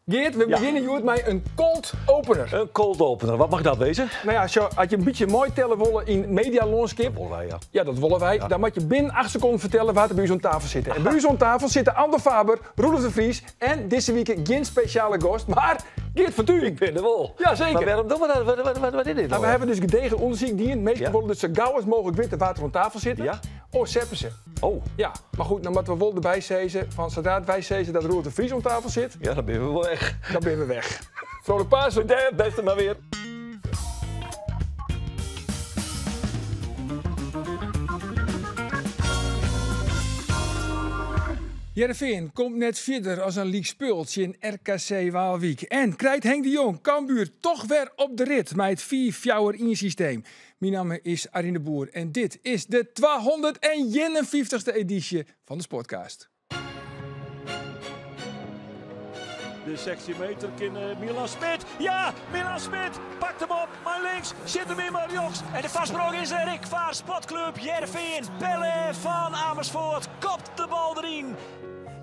Geert, we begjinne hjoed mei in cold opener. In cold opener, wat mag dat wezen? Nou ja, sjo, as je in bytsje meitelle wolle yn medialânskip, Dat wolle wy, ja. Ja, dat wolle wy. Dan moat je binnen 8 sekonden fertelle wa't der by ús oan tafel sitte. En by ús oan tafel sitte Andor Faber, Roelof de Vries en dizze wike gjin spesjale gast, mar Geert van Tuun. Ik bin der wol. Ja, zeker. Mar wêrom dogge we dat? Wat is dit Nou, nou? we hawwe dus gedegen ûndersyk dien. Minsken wolle dus sa gau as mooglik witte wa't der oan tafel sitte. Ja. Oars seppe se. Oh. Ja, mar goed, dan moatte we wol derby sizze fan sadra't wy sizze dat Roelof de Vries oan tafel sit, Ja, dan binne we wol weg. dan binne we weg. Vrolijk Pasen. Dêr, bêste mar wer. Hearrenfean komt net fierder as in lyk spul tsjin RKC Waalwyk. En krijt Henk de Jong Cambuur toch wer op de rit mei it 4-4-1-systeem. Myn namme is Arjen de Boer en dit is de 251ste edysje fan de Sportcast. De 16 meter kin Milan Smit. Ja, Milan Smit pakt hem op. Mei links, sjit him yn mei rjochts. En de foarsprong is der ek foar Sportklup Hearrenfean. Pelle van Amersfoort kopt de bal deryn.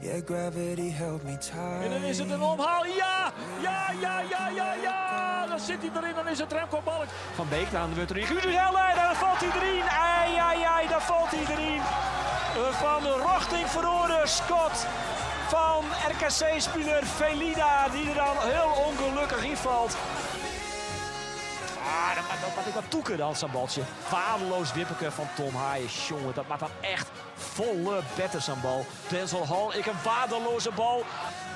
Yeah, gravity held me tight. En dan is it in omhaal. Ja, ja, ja, ja, ja, ja. Dan sit hy deryn, dan is it Remco Balk. Van Beek, dan wurdt er yn Guus dan falt hy deryn. Ei, ei, ei, dan falt hy deryn. Fan rjochting feroare skot fan RKC-spiler Felida, dy't der dan hiel ûngelokkich yn falt. Ah, dan moat ik wat tûker dan, sa'n baltsje. Waardeloos wipperke fan Thom Haye. Jonge, dat moat dan echt folle better, sa'n bal. Denzel Hall, ek in waardeloze bal.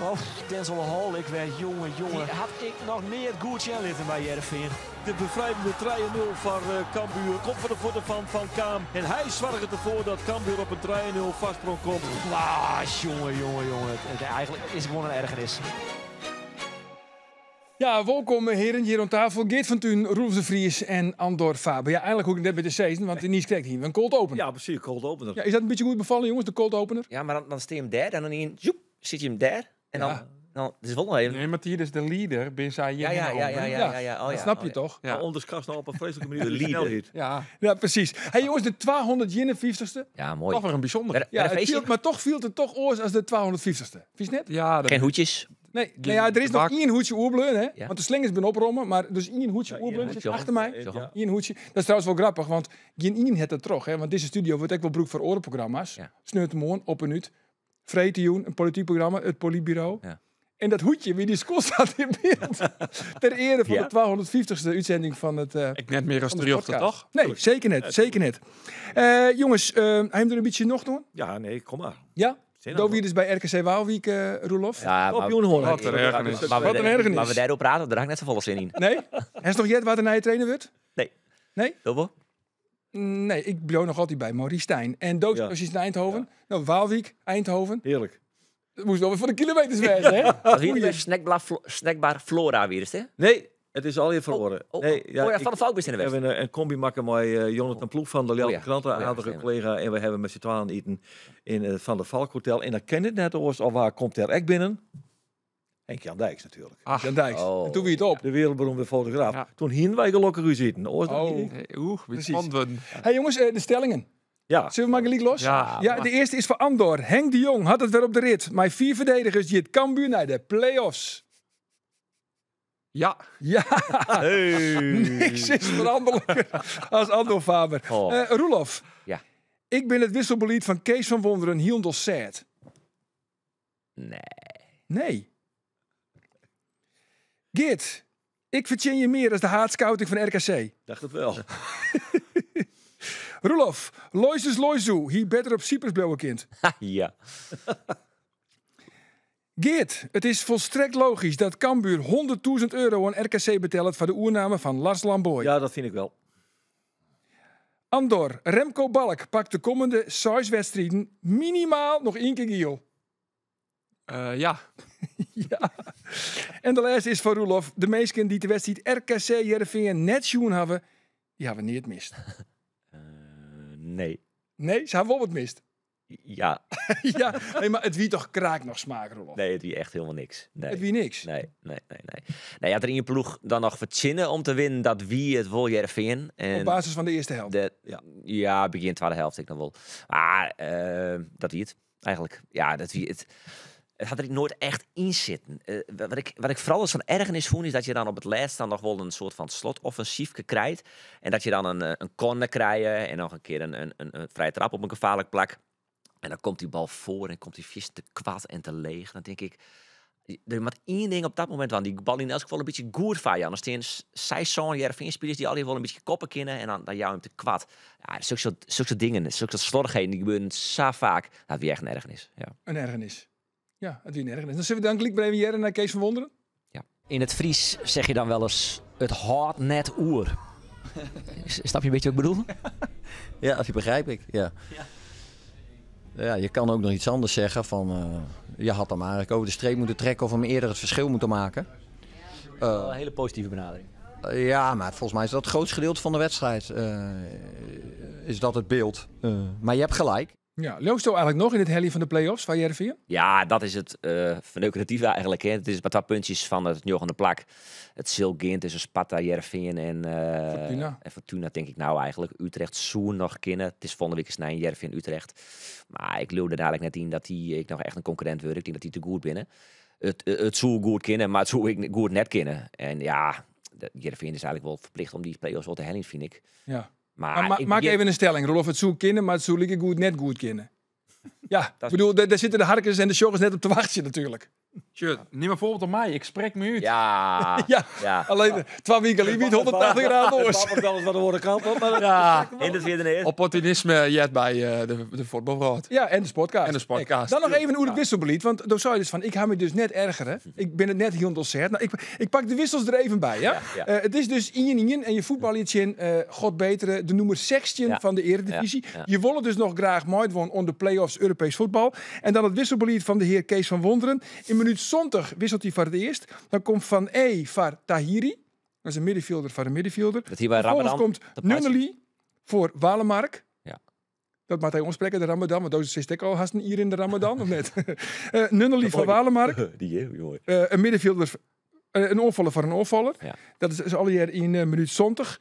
Oh, Denzel Hall, ek wer, jonge, jonge. Dy hat ik noch nea goed sjen litten by Hearrenfean. De befrijdende 3-0 foar Cambuur komt foar de fuotten fan Van Kaam. En hy soarget derfoar dat Cambuur op in 3-0 foarsprong komt. Ah, jonge, jonge, jonge. Eigentlik is it gewoan in ergernis. Ja, wolkom hearen hjir oan tafel. Geert van Tuun, Roelof de Vries en Andor Faber. Ja, eigentlik hoech ik net mear te sizzen, want niiskrekt hiene we in cold opener. Ja, presys, cold opener. Ja, is dat in bytsje goed befallen, jonges, de cold opener? Ja, mar dan steane je hem dêr en dan yn joep, sit je hem dêr en dan, Ja. dan it is wol noch even. Nee, maar hier is de leader, bin sy hjir Ja, ja, ja, ja, ja, ja, ja. Oh, dat ja, snap oh, je ja. toch? Ja. Maar onderschat nou op een vreselijke manier De de leader. snelheid. Ja, Ja, precies. Hey jongens, de 251ste. Ja, mooi. toch weer een bijzonder. Wer- Ja, wer een het feestje? viel, maar toch viel het toch oars als de 250ste. Vies net? Ja, dat, Geen hoedjes. Nee, nou ja, er is nog bak. één hoedje oerbleun, hè? Ja. Want de slingers ben oprommen, maar dus één hoedje Ja, oerbleun één zit hoedje. achter mij. Zo. Eén hoedje. Dat is trouwens wel grappig, want geen één het het terug, hè? Want deze studio wordt ook wel gebruikt voor orenprogramma's. Ja. Sneurtemoorn, op en uit. Vretejoen, een politiek programma, het Politbureau. Ja. En dat hoedje, wie die school staat in beeld. Ter ere van Ja. de 250ste uitzending van het... ik net meer als van de de rjochter, podcast. toch? Nee, zeker net, zeker net. Jongens, hij heeft er een beetje nog doen? Ja, nee, kom maar. Ja? Zin Doe wie dus bij RKC Waalwijk, Roelof? Ja, Op maar, Joen Wat een ergernis. maar we, Wat een ergernis. Maar we daarop praten, daar had ik net zo volle zin in. Nee? Heeft nog jet waar de nieuwe trainer wordt? Nee. Nee? Dubbel? Nee, ik blijf nog altijd bij Maurice Stijn. En Doos Ja. precies naar Eindhoven. Nou, Waalwijk, Eindhoven. Heerlijk. Dat moest wel weer voor de kilometers wezen, hè? Dat is weer snackbar, snackbar Flora weer eens, hè? Nee, het is al je verloren. Oh, nee, oh, ja, Van de Valk is in de We wedstrijd. hebben een combi maken met Jonathan Ploeg van de Oh Ljouwter ja. Krant, een Oh ja, aardige zeker. collega. En we hebben met z'n tweeën eten in het Van der Valk Hotel. En dan ken het net oors, al waar komt er echt binnen? Henk Jan Dijks natuurlijk. Ach, Jan Dijks. Oh. En toen wie het op. De wereldberoemde fotograaf. Ja. Toen hien wij gelukkig u zitten. Oors dat Oh. niet? nee, oeh, wie Precies. spannend worden. Hey jongens, de stellingen. Ja. Zullen we maar gelijk los? Ja, Ja, de eerste is voor Andor. Henk de Jong had het weer op de rit. Maar vier verdedigers die het Cambuur naar de play-offs. Ja, Ja, niks is veranderlijker als Andor Faber. Oh. Roelof. Ja. Ik ben het wisselbeleid van Kees van Wonderen heel sad. Nee. Nee. Geert, ik verdien je meer als de haatscouting van RKC. Dacht het wel. Roelof, Lois is Loizu, hier beter op Cyprus blauwe kind. ja. Geert, het is volstrekt logisch dat Cambuur 100.000 euro aan RKC betelt voor de oername van Lars Lamboy. Ja, dat vind ik wel. Andor, Remco Balk pakt de komende zes wedstrijden minimaal nog één keer giel. Ja. Ja. En de laatste is van Roelof. De meesten die de wedstrijd RKC Heerenveen net zien hebben, die hebben niet mist. Nee. Nee, ze hebben wel wat mist. Ja. Ja, nee, maar het wie toch kraak nog smaak, Roelof? Nee, het wie echt helemaal niks. Nee. Het wie niks. Nee, nee, nee, nee. Nee, had er in je ploeg dan nog verzinnen om te winnen dat wie het wil Heerenveen. En Op basis van de eerste helft. de, Ja. ja. begin tweede helft ik nog wel. Maar dat wie het eigenlijk. Ja, dat wie het. Het had er nooit echt in zitten. Wat ik vooral eens van ergernis vond, is dat je dan op het laatst dan nog wel een soort van slotoffensief krijgt. En dat je dan een corner krijgt en nog een keer een vrije trap op een gevaarlijk plak. En dan komt die bal voor en komt die vis te kwad en te leeg. Dan denk ik, er moet één ding op dat moment, want die bal in elk geval een beetje goed van je. Anders staan zij zo'n Heerenveen-spelers die al wel een beetje koppen kennen en dan jou hem te kwad. Ja, zulke soort dingen, zulke soort slordigheden, die gebeuren zo vaak. Dat wie echt een ergernis. Ja. Een ergernis. Ja, het wie een ergernis. Dan zullen we dan gelijk maar even jaren naar Kees van Wonderen. In het Fries zeg je dan wel eens het hâldt net oer. Snap je een beetje wat ik bedoel? Ja, dat begrijp ik. Ja. Ja, je kan ook nog iets anders zeggen van je had hem eigenlijk over de streep moeten trekken of hem eerder het verschil moeten maken. Wel een hele positieve benadering. Ja, maar volgens mij is dat het grootste gedeelte van de wedstrijd. Is dat het beeld. Maar je hebt gelijk. Ja, loopt eigenlijk nog in het helly van de play-offs van Heerenveen? Ja, dat is het verneukeratieve eigenlijk. Hè. Het is maar twee puntjes van het njoggende plak. Het sil gean tussen Sparta, Heerenveen Fortuna. en Fortuna, denk ik nou eigenlijk. Utrecht, Soen nog kennen. Het is volgende week snij Heerenveen, Utrecht. Maar ik leeuwde dadelijk net in dat die ik nog echt een concurrent word. Ik denk dat die te goed binnen. Het zou goed kennen, maar het zou ik goed net kennen. En ja, de Heerenveen is eigenlijk wel verplicht om die play-offs wel te hellen, vind ik. Ja. Maar, Maar ik maak begin- even een stelling, Roelof. Het zou kennen, maar het zou like goed net goed kennen. Ja, ik bedoel, daar zitten de harkers en de joggers net op te wachten natuurlijk. Tjur, neem een voorbeeld op mij. Ik spreek me uit. Ja, Ja, ja. alleen 2 weken liep niet 180 graden Het oors. babbelt wel eens wat de woorden kant op, maar dat Ja, in het weer neer. Opportunisme jet bij de voetbalraad. Ja, en de sportcast. En de sportcast. Dan nog even hoe het wisselbeleid. Want dan zei je dus van, ik ga me dus net ergeren. Ik ben het net heel docent. Nou, ik pak de wissels er even bij. Ja? Ja, ja. Het is dus 1-1 en je voetbal in God betere, de nummer 16 van de Eredivisie. Ja. Je willen dus nog graag meedoen om de play-offs Europees voetbal. En dan het wisselbeleid van de heer Kees van Wonderen. In minuut zondag wisselt hij voor het eerst. Dan komt Van E voor Tahiri. Dat is een middenvelder van een middenvelder. Dat hier bij Vervolgens Ramadan. komt dat plaatje. Nunnely voor Walemark. Dat maakt hij onspreken, de Ramadan. Want dat zit ik al haast een hier in de Ramadan, of net? Nunnely voor Walemark. Die, hè, mooi. Een middenvelder, een onvaller voor een onvaller. Ja. Dat is alweer in minuut 20.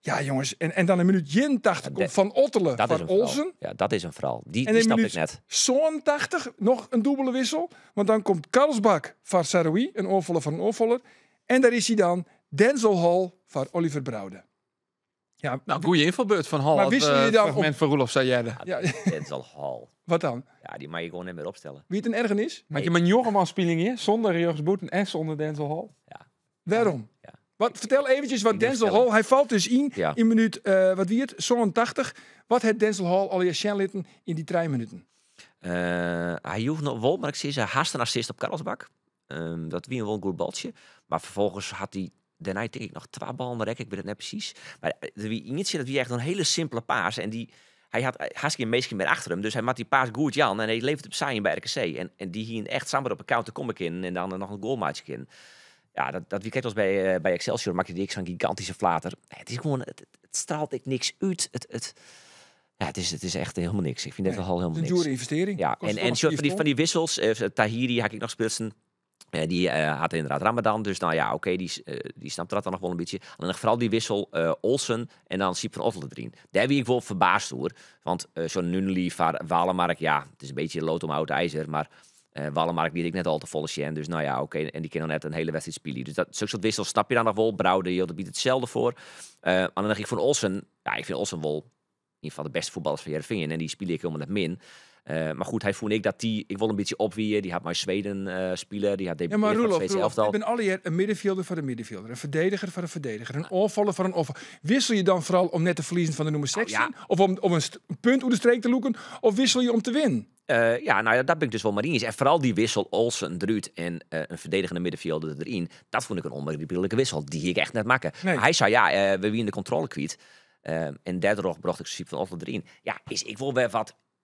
Ja, jongens. En dan in minuut 81 Ja, komt Van Ottelen Dat is van een verhaal. Olsen. Ja, dat is een verhaal. Die, En die in snap ik minuut net. zo'n 80 nog een dubbele wissel. Want dan komt Karlsbak van Saroui, een onvaller van een onvaller. En daar is hij dan, Denzel Hall van Oliver Braude. Ja, Nou, goede invalbeurt van Hall. Maar Het, wisselen jullie dan fragment van Roelof Sayede. ja, Denzel Hall. wat dan? Ja, die mag je gewoon niet meer opstellen. Wie het een ergernis? Maak je mijn Jorreman speling hier, zonder Jurgens Boeten en zonder Denzel Hall? Waarom? Ja. Wat, vertel eventjes wat Ik doe Denzel stelling. Hall... Hij valt dus in, Ja. in minuut, wat wie het? Zo'n 80. Wat het Denzel Hall al je litten in die 3 minuten? Hij hoeft nog wel, maar ik zie ze haast een assist op Karlsbak. Dat wie een wel een goed baltje. Maar vervolgens had hij daarna denk ik nog twee ballen rek. Ik weet het net precies. Maar er wie ietsje dat wie echt een hele simpele paas. En die, hij had haast geen meisje meer achter hem. Dus hij maakt die paas goed Jan. En hij levert op zijn bij RKC. En die hier echt samen op een counter kom ik in. En dan nog een goalmatch in. Ja, dat weekend was bij Excelsior. Maakte die ik zo'n gigantische flater. Het is gewoon, het straalt ik niks uit. Ja, het is echt helemaal niks. Ik vind het Nee, wel helemaal Een niks. dure investering. Ja, Kost en, toch en nog soort vier van die, ton? van die wissels. Tahiri had ik nog splitsen. Die had inderdaad Ramadan. Dus nou ja, oké, die snapt dat dan nog wel een beetje. Alleen nog vooral die wissel Olsen en dan Siep van Ottelen erin. Daar ben ik wel verbaasd door. Want zo'n Nunnely, Walemark, ja, het is een beetje lood om oud ijzer. Maar Walemark die ik net al te volle Sjen. Dus nou ja, oké. En die kan dan net een hele wedstrijd spelen. Dus dat, zulke soort wissels snap je dan nog wel. Brouwde, joh, dat biedt hetzelfde voor. En dan dacht ik van Olsen. Ja, ik vind Olsen wel een van de beste voetballers van Heerenveen. En die speel ik helemaal net min. Maar goed, hij vond ik dat die... Ik wil een beetje opwieën. Die had maar Zweden spelen. Die had Ja, maar debuteerd voor het Roelof, Zweedse Roelof, elftal. ik ben alweer een middenvelder voor een middenvelder, een verdediger voor een verdediger, een aanvaller voor een aanvaller. Wissel je dan vooral om net te verliezen van de nummer 16? Nou, ja. Of om een punt op de streek te loeken? Of wissel je om te winnen? Ja, nou ja, daar ben ik dus wel maar eens. En vooral die wissel Olsen, Druut en een verdedigende middenvelder erin. Dat vond ik een onbegrijpelijke wissel. Die ik echt net maken. Nee. Maar hij zei, ja, we winnen de controle kwijt. En daardoor bracht ik Siep van Ottelen erin. Ja, is, ik wil weer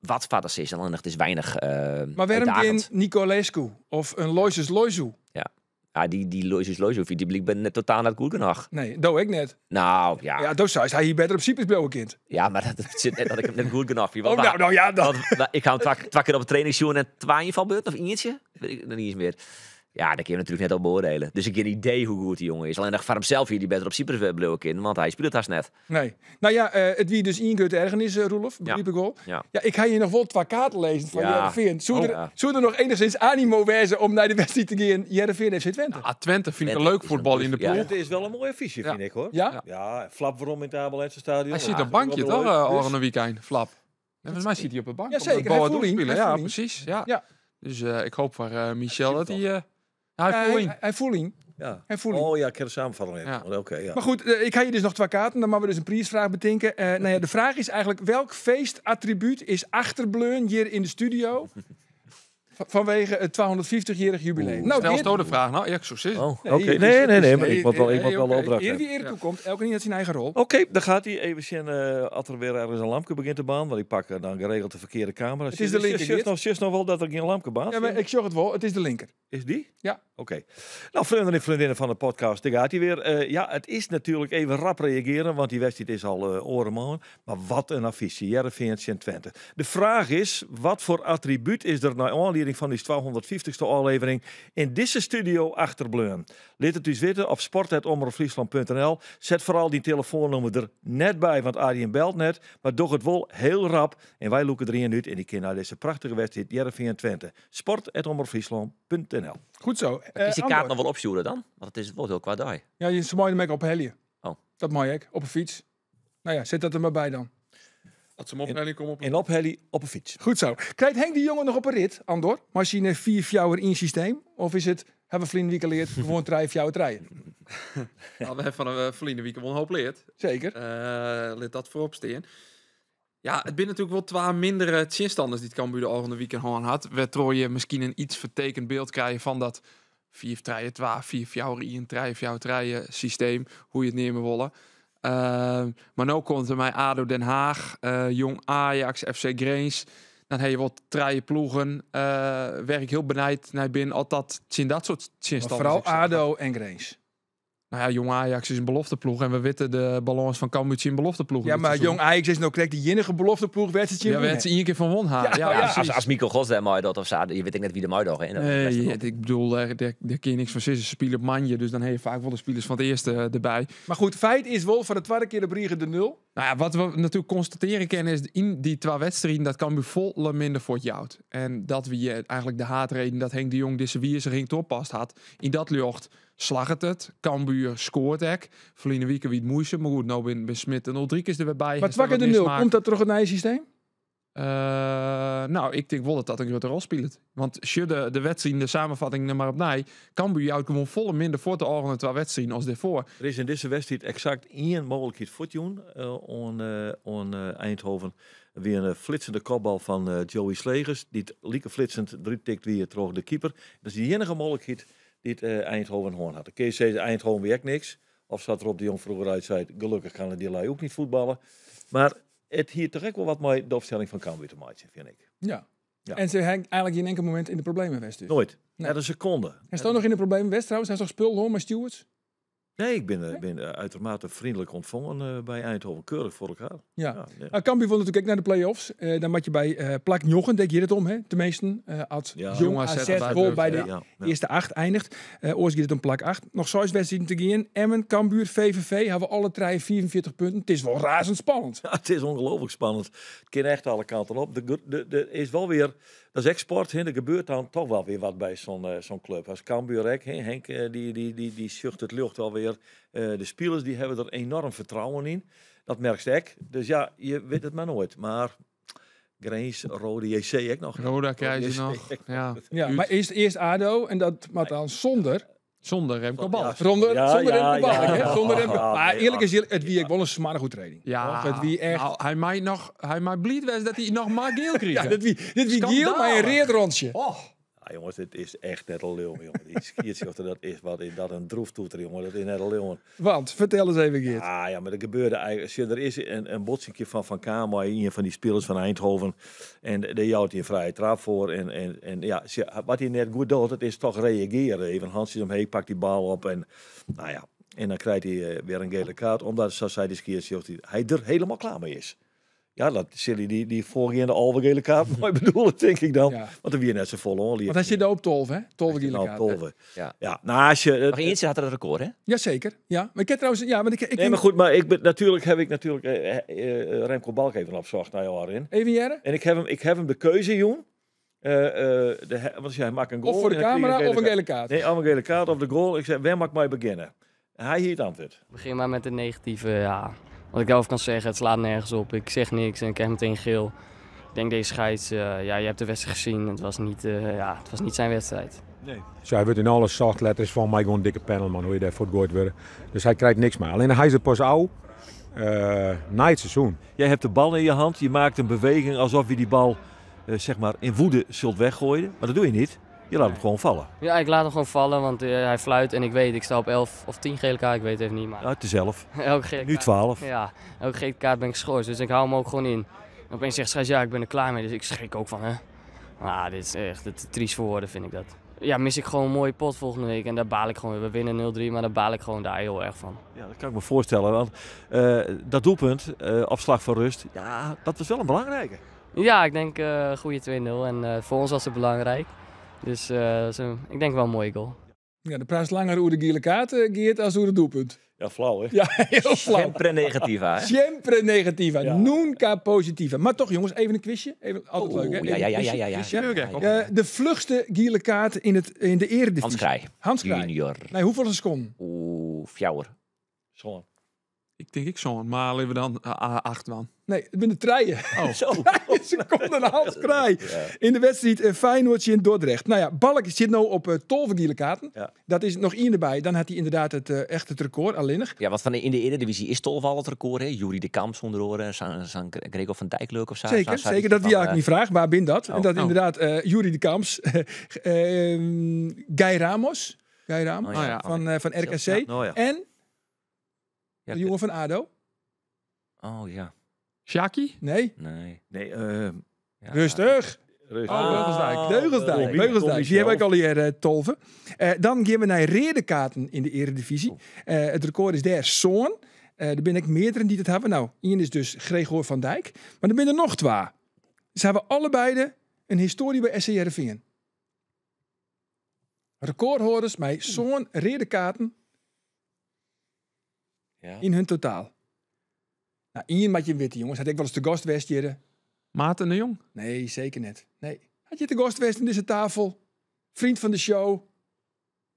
wat vaders is. Alleen het is weinig Maar waarom geen uitdagend. Nicolescu of een Loisus Loizu? Ja. Ja, die Loisus Loizu, die bleek ben net totaal net goed genoeg. Nee, dat ik net. Nou, ja. Ja, dat zei hij hier beter op Cyprus blauwe kind. Ja, maar dat zit net dat ik hem net goed genoeg vind. Oh, Want nou ja, dan. Want, ik ga hem twee keer op een trainingsjoen en twee invalbeurt of eentje. Weet ik nog niet eens meer. Ja, daar kun je natuurlijk net op beoordelen. Dus ik heb geen idee hoe goed die jongen is. Alleen nog voor hemzelf hier die beter op Cyprus blijven kunnen, want hij speelt haast net. Nee. Nou ja, het wie dus één keer ergernis, Roelof, begreep ik wel. Ja. Ja, ik ga hier nog wel twee kaarten lezen van Ja. Heerenveen. Zou Oh, er, ja. zou er nog enigszins animo wezen om naar de wedstrijd te gaan Heerenveen FC Twente? Ah, Twente vind ik Twente een leuk is voetbal in de een- ja. ploeg. Het is wel een mooie affiche, Ja. vind ik hoor. Ja? Ja, flap waarom in het Abelense stadion. Hij zit Ja, op het bankje dat is toch, wel leuk. al een weekend, Flap. En volgens mij zit hij op de bank. Ja, omdat zeker. Boa Hij voelt doet in. spelen. Hij Ja, voelt in. precies. Ja. Ja. Dus ik hoop voor Michel dat hij... hij Ja, voelt in. hij, hij voelt in. Ja. Hij voelt in. Oh ja, ik heb de samenvatting even. Ja. Oké, ja. Maar goed, ik ga hier dus nog twee kaarten. Dan moeten we dus een prijsvraag bedenken. Nou ja, de vraag is eigenlijk, welk feestattribuut is achterbleun hier in de studio? Vanwege het 250-jarig jubileum. Nou, Stel Geert- zo de vraag. Nou, ja, zo zit het. Oh, Nee, oké. het is- Nee, nee, nee, maar nee, ik moet wel, ik moet wel de oké. opdracht Eer hebben. wie eerder toekomt, elke had zijn eigen rol. Oké, dan gaat hij even zien als er weer ergens een lampje begint te baan. Want ik pak dan geregeld de verkeerde camera. Het is de linker, Zie Geert. nog, zie nog wel dat er geen lampje baant? Ja, maar ik zorg het wel, het is de linker. Is die? Ja. Oké. Nou, vrienden en vriendinnen van de podcast, daar gaat hij weer. Ja, het is natuurlijk even rap reageren, want die wedstrijd is al oren Maar wat een affiche, Heerenveen en Twente. De vraag is, wat voor attribuut is er naar aanleiding van die 250ste aflevering in deze studio achterbleun? Laat het dus weten op sport.omroepfriesland.nl. Zet vooral die telefoonnummer er net bij, want Arjen belt net. Maar doch het wel heel rap. En wij loeken erin uit en die keer naar deze prachtige wedstrijd Heerenveen Twente. Sport.omroepfriesland.nl Goed zo. Is die kaart Andor. nog wel opsturen dan? Want het is wel heel kwaad dag. Ja, je ze mooi hem op helje. Oh. Dat mooi ik, op een fiets. Nou ja, zet dat er maar bij dan. Dat ze hem opnemen, kom op. En op Helly op een fiets. Goed zo. Krijgt Henk die jongen nog op een rit, Andor? Machine 4 fjouwer in systeem? Of is het, hebben we vrienden geleerd, gewoon drie fjouwer treien? Nou, we hebben van de verleden week wel een hoop leerd. Zeker. Laat dat voorop staan. Ja, het zijn natuurlijk wel twee mindere tegenstanders die het Cambuur de volgende weekend gewoon had. Waardoor je misschien een iets vertekend beeld krijgt van dat 4 3 2 4 4 1 3 4 3 systeem, hoe je het nemen willen. Maar nu komt er mij ADO Den Haag, Jong Ajax, FC Grains. Dan heb je wat drie ploegen. Werk ik heel benijd naar binnen. Al dat zien dat soort Maar tegenstanders. vooral ik zeg. ADO en Grains. Nou ja, Jong Ajax is een belofteploeg en we weten de balans van Cambuur in belofteploeg. Ja, maar Jong Ajax is nou correct die jinnige belofteploeg werd het je Ja, we hebben één keer van won haar. Ja, Ja, Ja, precies. als Mikkel Gods daar mooi dat of zo, je weet ik net wie de mooi hè. Dat is Nee, best wel. ik bedoel, daar kun je niks van zeggen. Ze spelen op manje, dus dan heb je vaak wel de spelers van het eerste erbij. Maar goed, feit is wel voor de tweede keer de Briegen de nul. Nou ja, wat we natuurlijk constateren kennen is in die twee wedstrijden dat Cambuur volle minder voor het jouwt. En dat we je eigenlijk de haatreden dat Henk de Jong deze wie zijn ring toppast had. In dat lucht slag het het. Cambuur scoort ek. Verliezen weken wie het moeite, maar goed, nou ben Smit en 0-3 is er weer bij. Maar Heeft er twee keer wat de nul, mismaakt. komt dat terug het nieuwe systeem? Nou, ik denk wel dat dat een grote rol speelt. Want als de, de wedstrijd, de samenvatting er maar op nij, Cambuur jou gewoon volle minder voor te ogen twee wedstrijden als daarvoor. Er is in deze wedstrijd exact één mogelijkheid voor het doen on Eindhoven. Weer een flitsende kopbal van Joey Slegers. Die het lieke flitsend drie tikt weer terug de keeper. Dat is de enige mogelijkheid die het Eindhoven hoorn had. De Kees zei Eindhoven weer niks. Of zat Rob de Jong vroeger uit, zei gelukkig kan het die lui ook niet voetballen. Maar het hier toch ook wel wat mooi de opstelling van Cambuur te maken, vind ik. Ja. Ja. En ze hebben eigenlijk in enkel moment in de problemen West dus. Nooit. Nee. Net een seconde. Hij staat nog in de problemen West trouwens. Hij is toch spul hoor, maar stewards? Nee, ik ben uitermate vriendelijk ontvangen bij Eindhoven. Keurig voor elkaar. Ja. Ja, ja. Nou, Cambuur wil natuurlijk ook naar de play-offs. Dan moet je bij plak Jochen, denk je het om, hè? Tenminste, als Ja. Jong Jong AZ AZ erbij wel bij de Ja, ja. eerste 8 eindigt. Oors gaat het om plak 8. Nog zes wedstrijden te gaan. Emmen, Cambuur, VVV hebben alle drie 44 punten. Het is wel razendspannend. Ja, het is ongelooflijk spannend. Het kan echt alle kanten op. De is wel weer, dat is export, hè. Er gebeurt dan toch wel weer wat bij zo'n club. Als Cambuur, hè, Henk, die zucht het lucht alweer. De spelers die hebben er enorm vertrouwen in. Dat merkt ik. Dus ja, je weet het maar nooit. Maar Grains, Rode JC ook nog. Roda krijgen ze JC. nog. Ja. Ja, maar eerst ADO en dat maar dan zonder. Zonder Remco Balk. Zonder, Ja, zonder ja, Remco Balk, ja. hè? Zonder Remco. Ja, Maar nee, eerlijk ja. is eerlijk, het wie ik wel een smarige goed training. Ja, Toch? Het wie echt. Nou, hij maakt nog, hij maakt blied wees dat hij nog maar geel kreeg. ja, dit wie, dit wie Giel, maar een reerrondje. Oh. Ah, jongens, dit is echt net een leeuw, jongen. Die scheidsrechter, dat is wat, is dat een droeftoeter, jongen. Dat is net een leeuw. Want, vertel eens even, Geert. Ah ja, maar er gebeurde eigenlijk. Zie, er is een botsingje van Kamer, een van die spelers van Eindhoven. En daar jouwt hij een vrije trap voor. En ja, zie, wat hij net goed doet, dat is toch reageren. Even handjes omheen, pakt die bal op. En nou ja, en dan krijgt hij weer een gele kaart. Omdat, zoals zei de scheidsrechter, hij er helemaal klaar mee is. Ja, dat zullen die voorgaande alve gele kaart mooi bedoelen, denk ik dan. Ja. Want er weer net zo vol aan. Want hij zit op 12, hè? 12 gele nou, kaart. tolve. Ja. Ja, nou, als je, Nog eentje had er het record, hè? Jazeker, ja. Maar ik heb trouwens... Ja, want ik nee, maar goed, maar ik ben, natuurlijk heb ik natuurlijk Remco Balk even opzocht naar jou erin. Even Jerre? En ik heb hem de keuze, jong. Want hij maakt een goal. Of voor de en dan kreeg camera je of een gele kaart. Nee, of een gele kaart of de goal. Ik zei, waar mag ik mij beginnen? Hij hier het antwoord. Begin maar met de negatieve, ja. Wat ik daarover kan zeggen, het slaat nergens op. Ik zeg niks en ik krijg meteen geel. Ik denk deze scheids, ja, je hebt de wedstrijd gezien. Het was niet, ja, het was niet zijn wedstrijd. Nee. Zo, hij wordt in alle zacht letters van mij gewoon een dikke panel, man, hoe je daar voor het gooit worden. Dus hij krijgt niks meer. Alleen hij is er pas oud na het seizoen. Jij hebt de bal in je hand, je maakt een beweging alsof je die bal zeg maar in woede zult weggooien. Maar dat doe je niet. Je laat hem gewoon vallen. Ja, ik laat hem gewoon vallen, want hij fluit en ik weet, ik sta op 11 of 10 gele kaart, ik weet het even niet. Maar Ja, het is 11. elke gele Nu kaart- 12. Ja, elke gele kaart ben ik geschorst, dus ik hou hem ook gewoon in. En opeens zegt scheids, ja, ik ben er klaar mee, dus ik schrik ook van, hè. Maar dit is echt het triest voor woorden, vind ik dat. Ja, mis ik gewoon een mooie pot volgende week en daar baal ik gewoon weer. We winnen 0-3, maar daar baal ik gewoon daar heel erg van. Ja, dat kan ik me voorstellen. Want dat doelpunt, afslag van rust, ja, dat was wel een belangrijke. Ja, ik denk goede 2-0 en voor ons was het belangrijk. Dus ik denk wel een mooie goal. Ja, de prijs langer hoe de gele kaart, Geert, als hoe het doelpunt. Ja, flauw hè? Ja, heel flauw. Sempre negativa, hè? Sempre negativa, Ja. nunca positiva. Maar toch jongens, even een quizje. Even, altijd Oeh, leuk hè? ja, Even ja, een ja, quizje. ja, ja, Quizje. ja. Ja. De vlugste gele kaart in de eredivisie. Hans Kraai. Hans Kraai. Junior. Nee, hoeveel seconden? Oeh, fjouwer. Zo'n. Ik denk ik zo'n, maar liever dan 8 man. Nee, het ben de treien. Oh. Zo. Seconden Hans Kraai. In de wedstrijd Feyenoord in Dordrecht. Nou ja, Balk zit nou op 12 gele kaarten. Ja. Dat is nog één erbij. Dan had hij inderdaad het, echt het record, alleenig. Ja, want van in de Eredivisie is Tolf al het record, hè? Jury de Kamp zonder oren, San Gregor van Dijk leuk of zo. Zeker, zeker. Dat die eigenlijk niet vraag. Waar bin dat? Oh. En dat Oh. inderdaad Jury de Kamps, Guy Ramos, Guy Ramos Oh, ja. van RKC. Ja. Nou ja. En Ja, de jongen van ADO. Oh ja, Shaki? Nee, nee. Nee, Ja. rustig. rustig. Oh, Beugelsdijk. Beugelsdijk. Tommy, Beugelsdijk. Tommy Die heb ik zelf. al hier tolven. Dan gaan we naar redekaarten in de Eredivisie. Oh. Het record is daar zo'n. Er ben ik meerdere die het hebben. Nou, één is dus Gregor van Dijk. Maar er zijn er nog twee. Ze hebben allebei de een historie bij SC Heerenveen. Recordhouders met zo'n redekaarten Ja. in hun totaal. Nou, één met je witte jongens. Had ik wel eens de gast west hier. Maarten de Jong? Nee, zeker net. Nee. Had je de gast west in deze tafel? Vriend van de show,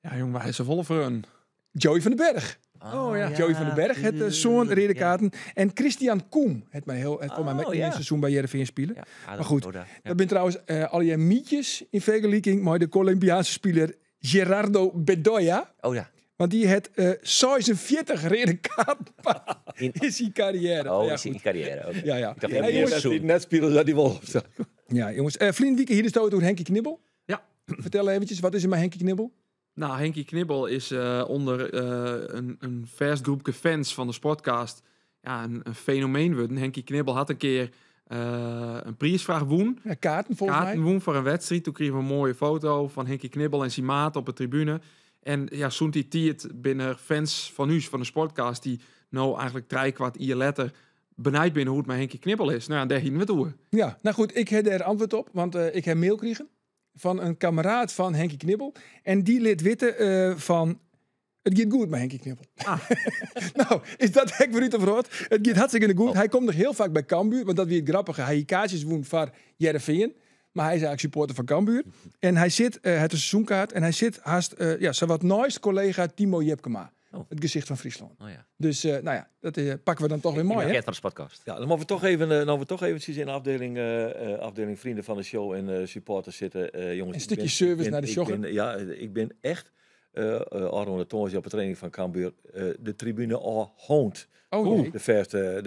Ja, jong, wij zijn volle voor een. Joey van den Berg. Oh, ja. Joey van den Berg, het zoon redekaarten. En Christian Koem, het mij heel, het voor mij Oh, mijn ja. eerste seizoen bij Heerenveen spelen. Ja, Maar goed, Roda, ja. Dat zijn trouwens al je mietjes in vergelijking met de Colombiaanse speler Gerardo Bedoya. Oh ja. Want die het 46 redekaarten In- in zijn carrière. Oh, ja, is in goed. carrière. Oké. Ja, ja. Ik dacht, Hey, in jongens, het seizoen. Net spelen dat die wel op staat. ja, jongens. Vriend Wieke, hier is het door Henkie Knibbel. Ja. Vertel eventjes, wat is er met Henkie Knibbel? Nou, Henkie Knibbel is onder een vers groepje fans van de Sportcast ja, een fenomeen worden. Henkie Knibbel had een keer een prijsvraag woen. Ja, kaarten volgens Kaarten mij. woen voor een wedstrijd. Toen kregen we een mooie foto van Henkie Knibbel en zijn maat op de tribune. En ja, zo'n die tiert binnen fans van u, van de Sportcast, die nou eigenlijk 3/4 jaar letter benijd binnen hoe het met Henkie Knibbel is. Nou, ja, daar gingen we toe. Ja, nou goed, ik heb er antwoord op, want ik heb mail gekregen van een kameraad van Henkie Knibbel. En die lid witte van het gaat goed met Henkie Knibbel. nou, is dat hek voor u te verhoord? Het gaat hartstikke goed. Hij komt nog heel vaak bij Cambuur, want dat wie het grappige. Hij kaartjes woont voor Heerenveen, maar hij is eigenlijk supporter van Cambuur. En hij zit, het is een seizoenkaart, en hij zit haast, ja, zowat naast collega Timo Jepkema. Oh. Het gezicht van Friesland. Oh ja. Dus, nou ja, dat pakken we dan toch weer mooi, hè? Pakket van de podcast. Ja, dan mogen we toch even, dan we toch eventjes in de afdeling vrienden van de show en supporters zitten. Jongens, Een ik stukje service naar de ik jogger. Ja, ik ben echt, Arno de Toons op de training van Cambuur, de tribune al hoond. Oh nee. De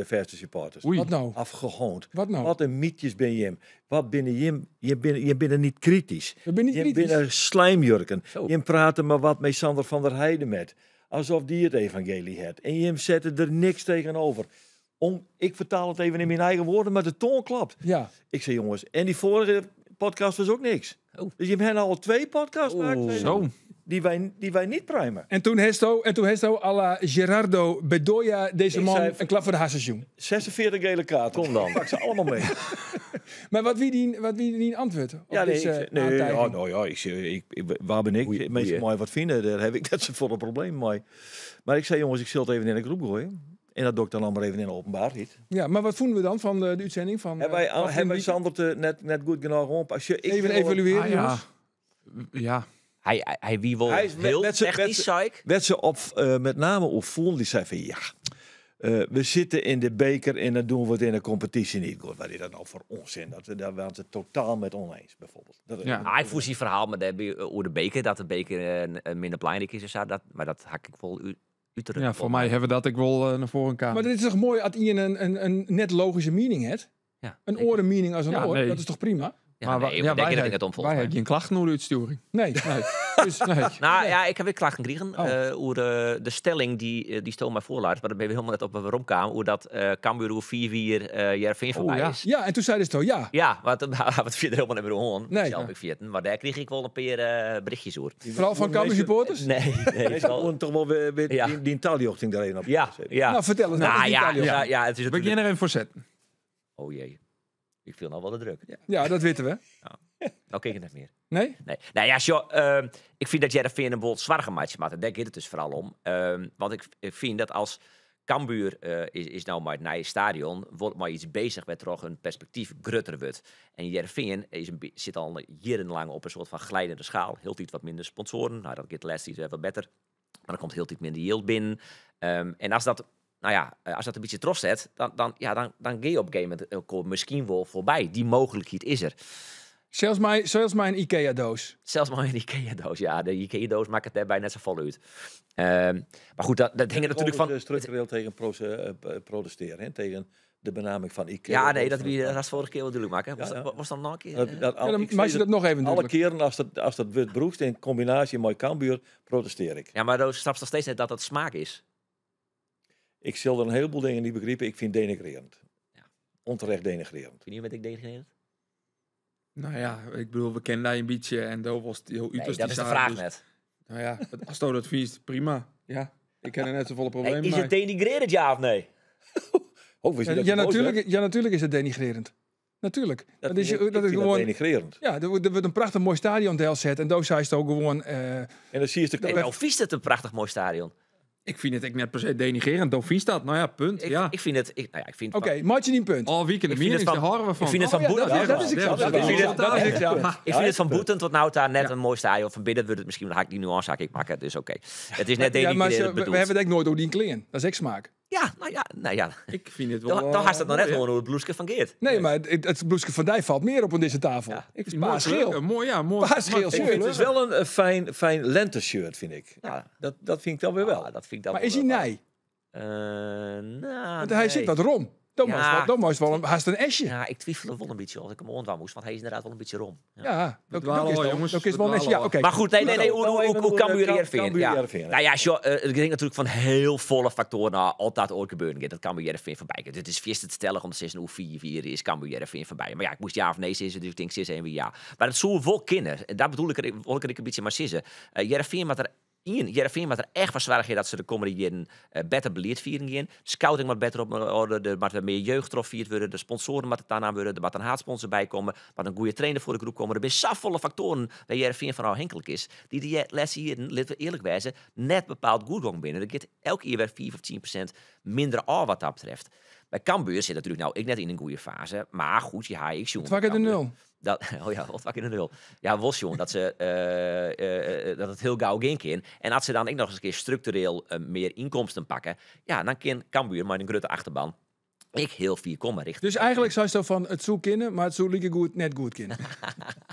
verste supporters. Oei. Wat nou? Afgehoond. Wat nou? Wat een mietjes ben je. Wat binnen je? Je bent niet kritisch. We zijn niet Je kritisch. bent slijmjurken. Zo. Je praat maar wat met Sander van der Heijden met. Alsof die het evangelie het. En je zette er niks tegenover. Ik vertaal het even in mijn eigen woorden, maar de toon klapt. Ja. Ik zei jongens, en die vorige podcast was ook niks. Oh. Dus je hebt al 2 podcasts gemaakt. Oeh. zei Zo. Die wij niet pruimen. En toen hesto à la Gerardo Bedoya deze Ik man zei- een klap voor de hassensjoen. 46 gele kaarten. Kom dan. Pak ze allemaal mee. Maar wat wie die, wat wie die antwoord op Ja, nee, deze nee, aantijging? ja, nou ja, waar ben ik? Goeie, Mensen goeie. mij wat vinden, daar heb ik net zo volle probleem mee. Maar ik zei, jongens, ik zal het even in de groep gooien. En dat doe ik dan allemaal even in de openbaarheid. Ja, maar wat vonden we dan van de uitzending? Van, Hebben wij, van hebben wij Vriend Sander net goed genoeg op? Als je, ik Even wil- evalueren, Ah, ja. jongens. Ja. Hij wie wel Hij is met- heel met z'n- met technisch, z'n- zei ik. Werd ze op, met name op voelen, die zei van ja, we zitten in de beker en dan doen we het in de competitie niet. God, wat is dat nou voor onzin? Daar waren ze totaal met oneens, bijvoorbeeld. Dat, Ja. Ah, ik voel zijn verhaal maar over de beker, dat de beker minder belangrijk is en zo. Dat, maar dat hak ik vol u terug. Ja, voor mij hebben we dat ik wel naar voren kan. Maar dit is toch mooi als iemand een net logische meaning heeft? Ja, Een zeker. oren meaning als een Ja, oor, nee. dat is toch prima? Ja, Maar nee, maar daar wij ken ik het om hebben- volgens Wij mij. hebben geen klachten over de uitsturing. Nee. Nee. Dus, Nee. Nou ja, ik heb weer klachten gekregen Oh. over de stelling die Stoom maar voorlaat. Maar daar ben we helemaal net op waarom kwamen. Hoe dat Cambuur hoe 4-4 Heerenveen voorbij ja. is. ja, en toen zeiden ze toch ja. Ja, want wat verder helemaal niet meer horen. Nee. Zelf ik vierten, maar daar kreeg ik wel een paar berichtjes over. Vooral van Cambuur supporters? Nee, nee. Deze gewoon toch wel weer Ja. die taaljochting daarin op. Ja, ja. Nou, vertel eens. Nou wat is die ja, Italië? ja, ja, het is We natuurlijk... gaan er even voor zetten. Oh jee, ik viel nou wel de druk. Ja, dat weten we. Nou kijk ik het net meer. Nee? Nee. Nou ja, sjo, ik vind dat Heerenveen een wel zware match maakt. Daar gaat het dus vooral om. Want ik vind dat als Cambuur is nou maar het nieuwe stadion, wordt maar iets bezig met toch een perspectief grutter wordt. En Heerenveen zit al jarenlang op een soort van glijdende schaal. Heel tijd wat minder sponsoren. Nou, dat gaat de laatste tijd wat beter. Maar er komt heel tijd minder yield binnen. En als dat, nou ja, als dat een beetje trots zet, dan ga je op een gegeven moment elkaar misschien wel voorbij. Die mogelijkheid is er. Zelfs mijn Ikea-doos. Zelfs maar een Ikea-doos. Ja, de Ikea-doos maakt het daarbij net zo vol uit. Maar goed, dat hing er natuurlijk van... Structureel tegen protesteren, hè, tegen de benaming van Ikea. Ja, nee, dat we dat vorige keer wel duidelijk maken. Was Ja, ja. dat, was dat nog een keer? Dat, dat, Ja, dan ik maak je zeg dat nog even Alle duidelijk. keren als dat wordt broekst in combinatie met Cambuur, protesteer ik. Ja, maar dan snapt nog steeds net dat dat smaak is. Ik zal er een heleboel dingen niet begrijpen. Ik vind denigrerend. Ja. Onterecht denigrerend. Vind je met ik denigrerend? Nou ja, ik bedoel, we kennen daar een beetje en daar was het heel Nee, uiterst dat is de die vraag zaak, dus- net. Nou ja, als dat dat viest, prima. Ja, ik ken er net zoveel Hey, problemen is mee. het denigrerend, ja of nee? Oh, wist je Ja, dat ja, je boos natuurlijk, werd? ja, natuurlijk is het denigrerend. Natuurlijk. Dat, is, vind ik- dat ik is vind gewoon... denigrerend. Ja, er wordt een prachtig mooi stadion zet. En daar zei ze ook gewoon... En dan zie je de Nee, nou viest het een prachtig mooi stadion. Ik vind het echt net per se denigrerend. Dan viest dat. Nou ja, punt. Ik, ja. ik vind het... Ik, nou ja, ik vind Oké, maatje niet punt. Al weekend Ik de vind het meetings, daar van- horen we van. ik vind het Oh van ja, Boeten. dat is exact. Dat Dat is is waar. dat is exact. Ik vind het van Boeten tot nou daar net een mooi stadion. Van binnen wordt het misschien, dan ga ik die nuance haak ik maken. Dus oké. Het is net Ja, maar denigrerend ze, we, bedoeld. we hebben het echt nooit over die kleren. Dat is echt smaak. Ja, nou ja, nou ja. Ik vind het wel... Dan, dan had het nog net mooi, gewoon hoe het bloesje van Geert. Nee, maar het bloesje van Dijk valt meer op aan deze tafel. Ja. Ik vind het Paars mooi geel. kleur. Mooi, ja, mooi. Paars geel Maar- Ik vind het is wel een fijn lenteshirt, vind ik. Ja. Dat vind ik dan weer wel. Ah, dat vind ik dan Maar wel is hij weer nij? Nou, Want hij nee. zit wat rom. Dan Ja. was wel een, haast een esje. Ja, ik twijfel er wel een beetje als ik hem ondwaan moest, want hij is inderdaad wel een beetje rom. Ja. Ja, dat, dwalen dat is al, wel, jongens. dat is We wel een esje. Ja, dwalen oké. Maar goed, nee, Nou, hoe, nou hoe, even hoe hoe, Cambuur Heerenveen? Cambuur Ja. Heerenveen, hè? Nou ja, sjoe, het ging natuurlijk van heel volle factoren naar altijd ooit gebeuren. Dat Cambuur Heerenveen voorbij. Het is vist het stellig om te zeggen hoe 4-4 is Cambuur Heerenveen voorbij. Maar ja, ik moest ja of nee zeggen, dus ik denk 6-1 weer ja. Maar het zou wel kennen. En daar bedoel ik er, wil ik er een beetje maar zeggen. Heerenveen moet er Ian, Heerenveen moet er echt van zwaar dat ze de komende jaren beter beleid vieren gaan. Scouting moet beter op orde, er moet meer jeugd vierd worden, de sponsoren moeten daarna worden, er moet een haatsponsor bij komen, er moet een goede trainer voor de groep komen. Er zijn zoveel factoren waar Heerenveen van afhankelijk is, die de laatste jaren, laten we eerlijk wijzen, net bepaald goed gang binnen. Er gaat elke keer weer 4 of 10% minder af wat dat betreft. Bij Cambuur zit natuurlijk nou ik net in een goede fase, maar goed, ja, ik jongen. Het wakker de nul. Dat, oh ja, wat in de nul. Ja, was jongen, dat, ze, dat het heel gauw ging in. En als ze dan ook nog eens een keer structureel meer inkomsten pakken, ja, dan kan Cambuur maar een grote achterban ik heel vier komma richten. Dus eigenlijk zou je zo van het zou kennen, maar het zou lieke goed net goed kennen.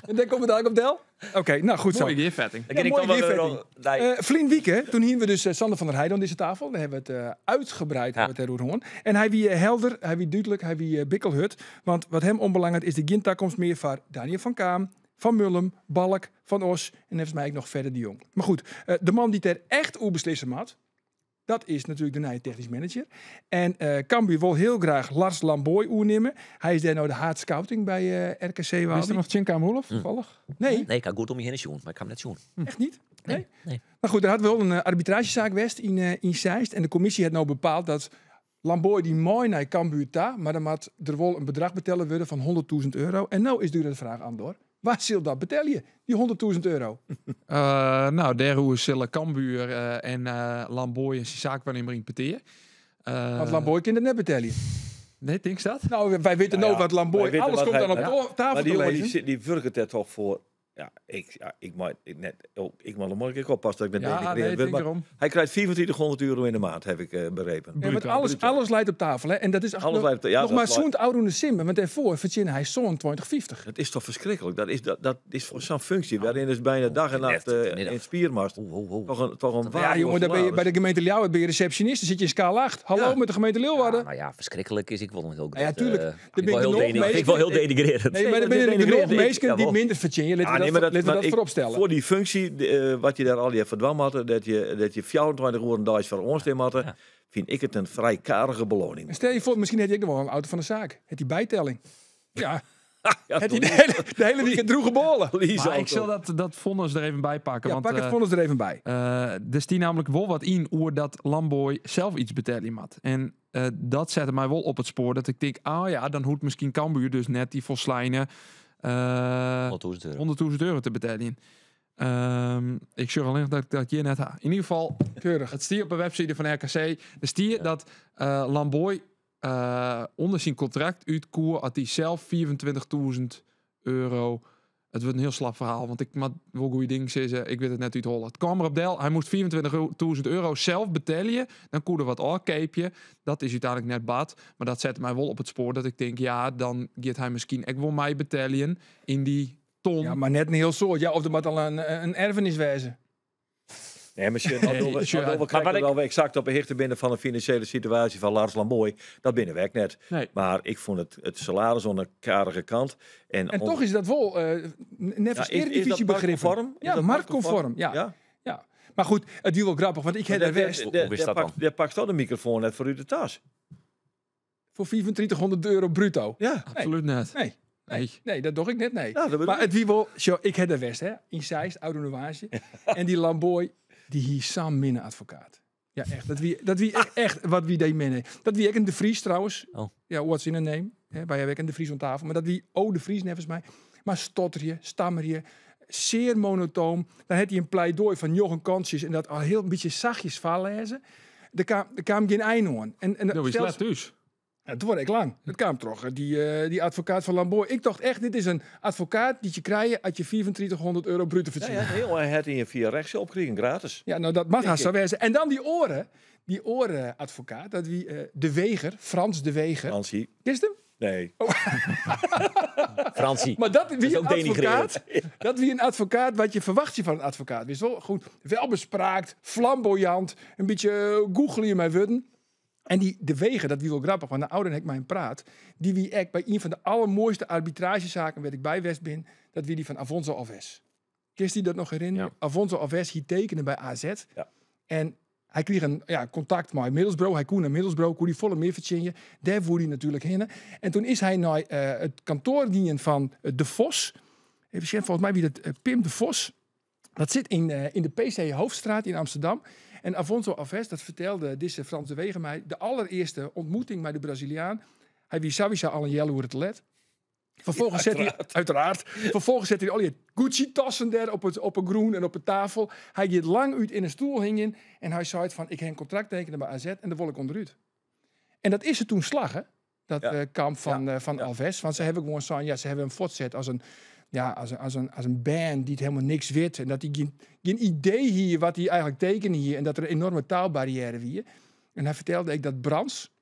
En daar komt het eigenlijk op Del? Oké, nou goed zo. Mooie gearvetting. Dan Ja, ken ik mooie dan wel weer gearvetting. al- nee. Vlien Wieke, toen hien we dus Sander van der Heijden aan deze tafel. Daar hebben we het uitgebreid Ja. hebben we het erover gehoord. En hij wie helder, hij wie duidelijk, hij wie bikkelhut. Want wat hem onbelangrijk is de Ginta komt meer van Daniel van Kaam, Van Mullum, Balk, Van Os en volgens mij ook nog verder de Jong. Maar goed, de man die het er echt oer beslissen had, Dat is natuerlik de nije technysk manager. En Cambuur wol hiel graach Lars Lambooij oernimme. Hy is dêr no de haadscouting by RKC Is der Waalwijk. noch tsjinkaam, Roelof, toevallig? Nee. Nee, ik ha goed om my hinne sjoen, mar ik ha 'm net sjoen. Echt niet? Nee. Nee? Nee. Maar goed, der hat wol in arbitraazjesaak west yn Zeist. En de kommisje hat no bepaald dat Lambooij dy mei nei Cambuur ta, mar dan moat der wol in bedrach betelle wurde fan 100.000 euro. En no is de grutte fraach, Andor, wa sil dat betelje, dy 100.000 euro? Nou, dêroer sille Cambuur en Lambooij en syn saakwaarnimmer yn petear. Want Lambooij kin dat net betelje. Nee, tinkst dat? Nou, wy witte Nou no ja, wat Lambooij... wij weten Alles wat komt hij- dan op ja. tafel Maar die te jongen die lizzen. zit, die wurket der toch foar. Ja, ik, ja, ik mei, ik net, oh, ik moet er ik oppassen dat ik net Ja, denigreerd nee, word, denk maar erom. hij krijgt 2400 euro in de maand, heb ik begrepen. Ja, want Bruto. alles leidt op tafel, hè? En dat is Alles nog, leidt op ta- ja, nog dat maar leidt- zo'n oude simmen, want daarvoor verdiende hij zo'n 2050. Dat is toch verschrikkelijk? Dat is, dat is voor zo'n functie waarin is bijna dag en nacht net, net. in spiermast. Oeh, oeh, oeh. Toch een Ja, jongen, daar ben je bij de gemeente Ljouwert ben je receptionist, dan zit je in schaal 8. Hallo, Ja. met de gemeente Leeuwarden. Ja, nou ja, verschrikkelijk is ik wel een heel Ja, ja, tuurlijk. eh, Er ik ben wil heel genoeg denigrerend. mensen- Ik wil heel denigrerend. Nee, maar er Nee, binnen dat genoeg denigreert. mensen die Jawel. minder verdienen. Laten we Ja, nee, dat, maar dat, laten we maar dat ik- vooropstellen. Voor die functie, wat je daar al die verdwam had, dat je 24 uur een dag voor ons had, vind ik het een vrij karige beloning. En Stel je voor, misschien had hij ook nog wel een auto van de zaak. Het die bijtelling. Ja, Ja, het die de hele weekend droege bollen. lease Maar ik auto. zal dat vonnis er even bij pakken. Ja, want, pak het vonnis er even bij. Er stiet namelijk wel wat in oer dat Lambooij zelf iets betellen had. En dat zette mij wel op het spoor dat ik denk, ah ja, dan hoeft misschien Cambuur dus net die volslijnen 100.000 euro. 100.000 euro te betalen. Ik zeg alleen dat ik dat hier net ha. In ieder geval, Keurig. het stier op de website van RKC. Er stier dat Lambooij onder zijn contract uitkoer had hij zelf 24.000 euro. Het wordt een heel slap verhaal, want ik maar wel goede dingen zeggen. Ik weet het net uit Holland. Het kwam erop del, hij moest 24.000 euro zelf betalen. Dan koerde wat oorkeepje. Dat is uiteindelijk net bad. Maar dat zette mij wel op het spoor dat ik denk, ja, dan gaat hij misschien ik wil mij betalen in die ton. Ja, maar net een heel soort. Ja, of er moet al een erfenis wezen. Nee, maar sure, nou doen we, Sure. nou doen we Maar kijken wat ik- wel we exact op de hichte binnen van de financiële situatie van Lars Lambooij. Dat binnen werkt net. Nee. Maar ik vond het salaris aan de karige kant. En, En toch is dat wel net Ja, is dat Eredivisie begrippen. marktconform? Is Ja, dat marktconform. Ja. Ja? Ja. Maar goed, het is wel grappig, want ik heb Maar de West Hoe is dat dan? Daar pakt toch de microfoon net voor u de tas. voor 2400 euro bruto. Ja. Absoluut net. Nee. Nee. Nee, dat doe ik net, nee. Ja, dat bedoel maar ik. het wie wel, zo, ik heb de West, hè, in Zeist, Oude Nuage. En die Lambooij, die hier Sam Minne advocaat. Ja, echt. Dat wie echt, echt wat wie deed minne. Dat wie ik en de Vries trouwens. Oh. Ja, what's in a name. Hè, wij hebben en de Vries aan tafel. Maar dat wie, oh, de Vries nevens mij. Maar stotter je, stammer je, zeer monotoom. Dan had hij een pleidooi van Jochen Kansjes en dat al heel een beetje zachtjes vallezen. Er kwam geen eind aan. En Dat is zelfs- let dus. ja, het wordt echt lang. Dat kwam toch, die advocaat van Lambooij. Ik dacht echt, dit is een advocaat die je krijgt als je 2400 euro bruto Ja, verdient. ja, heel, hij had in je via rechts opgekregen, gratis. Ja, nou dat mag haast zo wezen. En dan die oren, die orenadvocaat, dat wie De Weger, Frans De Weger. Fransie. Is het hem? Nee. Fransie. Maar dat wie is een ook denigrerend. advocaat, dat wie een advocaat, wat je verwacht je van een advocaat. Is wel goed, welbespraakt, flamboyant, een beetje googelen je mijn woorden. En die De Weger, dat wie wel grappig, want de ouder heb ik mij praat, die wie ik bij een van de allermooiste arbitragezaken werd ik bij West bin, dat wie die van Afonso Alves. Kist die dat nog herinneren? Afonso Alves hier tekende bij AZ. Ja. En hij kreeg een ja, contact met Middlesbrough. Hij kon naar Middlesbrough, kon die volle meer verdienen. Daar voerde hij natuurlijk heen. En toen is hij naar het kantoor dienen van De Vos. Even zien, volgens mij wie dat Pim De Vos. Dat zit in de PC Hoofdstraat in Amsterdam. En Afonso Alves, dat vertelde deze Frans de Wegen mij, de allereerste ontmoeting met de Braziliaan. Hij wie sowieso al een jelle hoe het let. Vervolgens zet hij, uiteraard, vervolgens zet hij al die Gucci-tassen daar op het groen en op de tafel. Hij gaat lang uit in een stoel hingen en hij zei van, ik heb een contract tekenen bij AZ en daar wil ik onderuit. En dat is er toen slag, hè? Dat kamp van Alves. Want ze hebben gewoon zo'n, ja, ze hebben hem voortzet als een, ja, als een band die het helemaal niks weet. En dat hij geen idee hier wat hij eigenlijk tekende hier. En dat er een enorme taalbarrière wie. En hij vertelde ik dat Brands,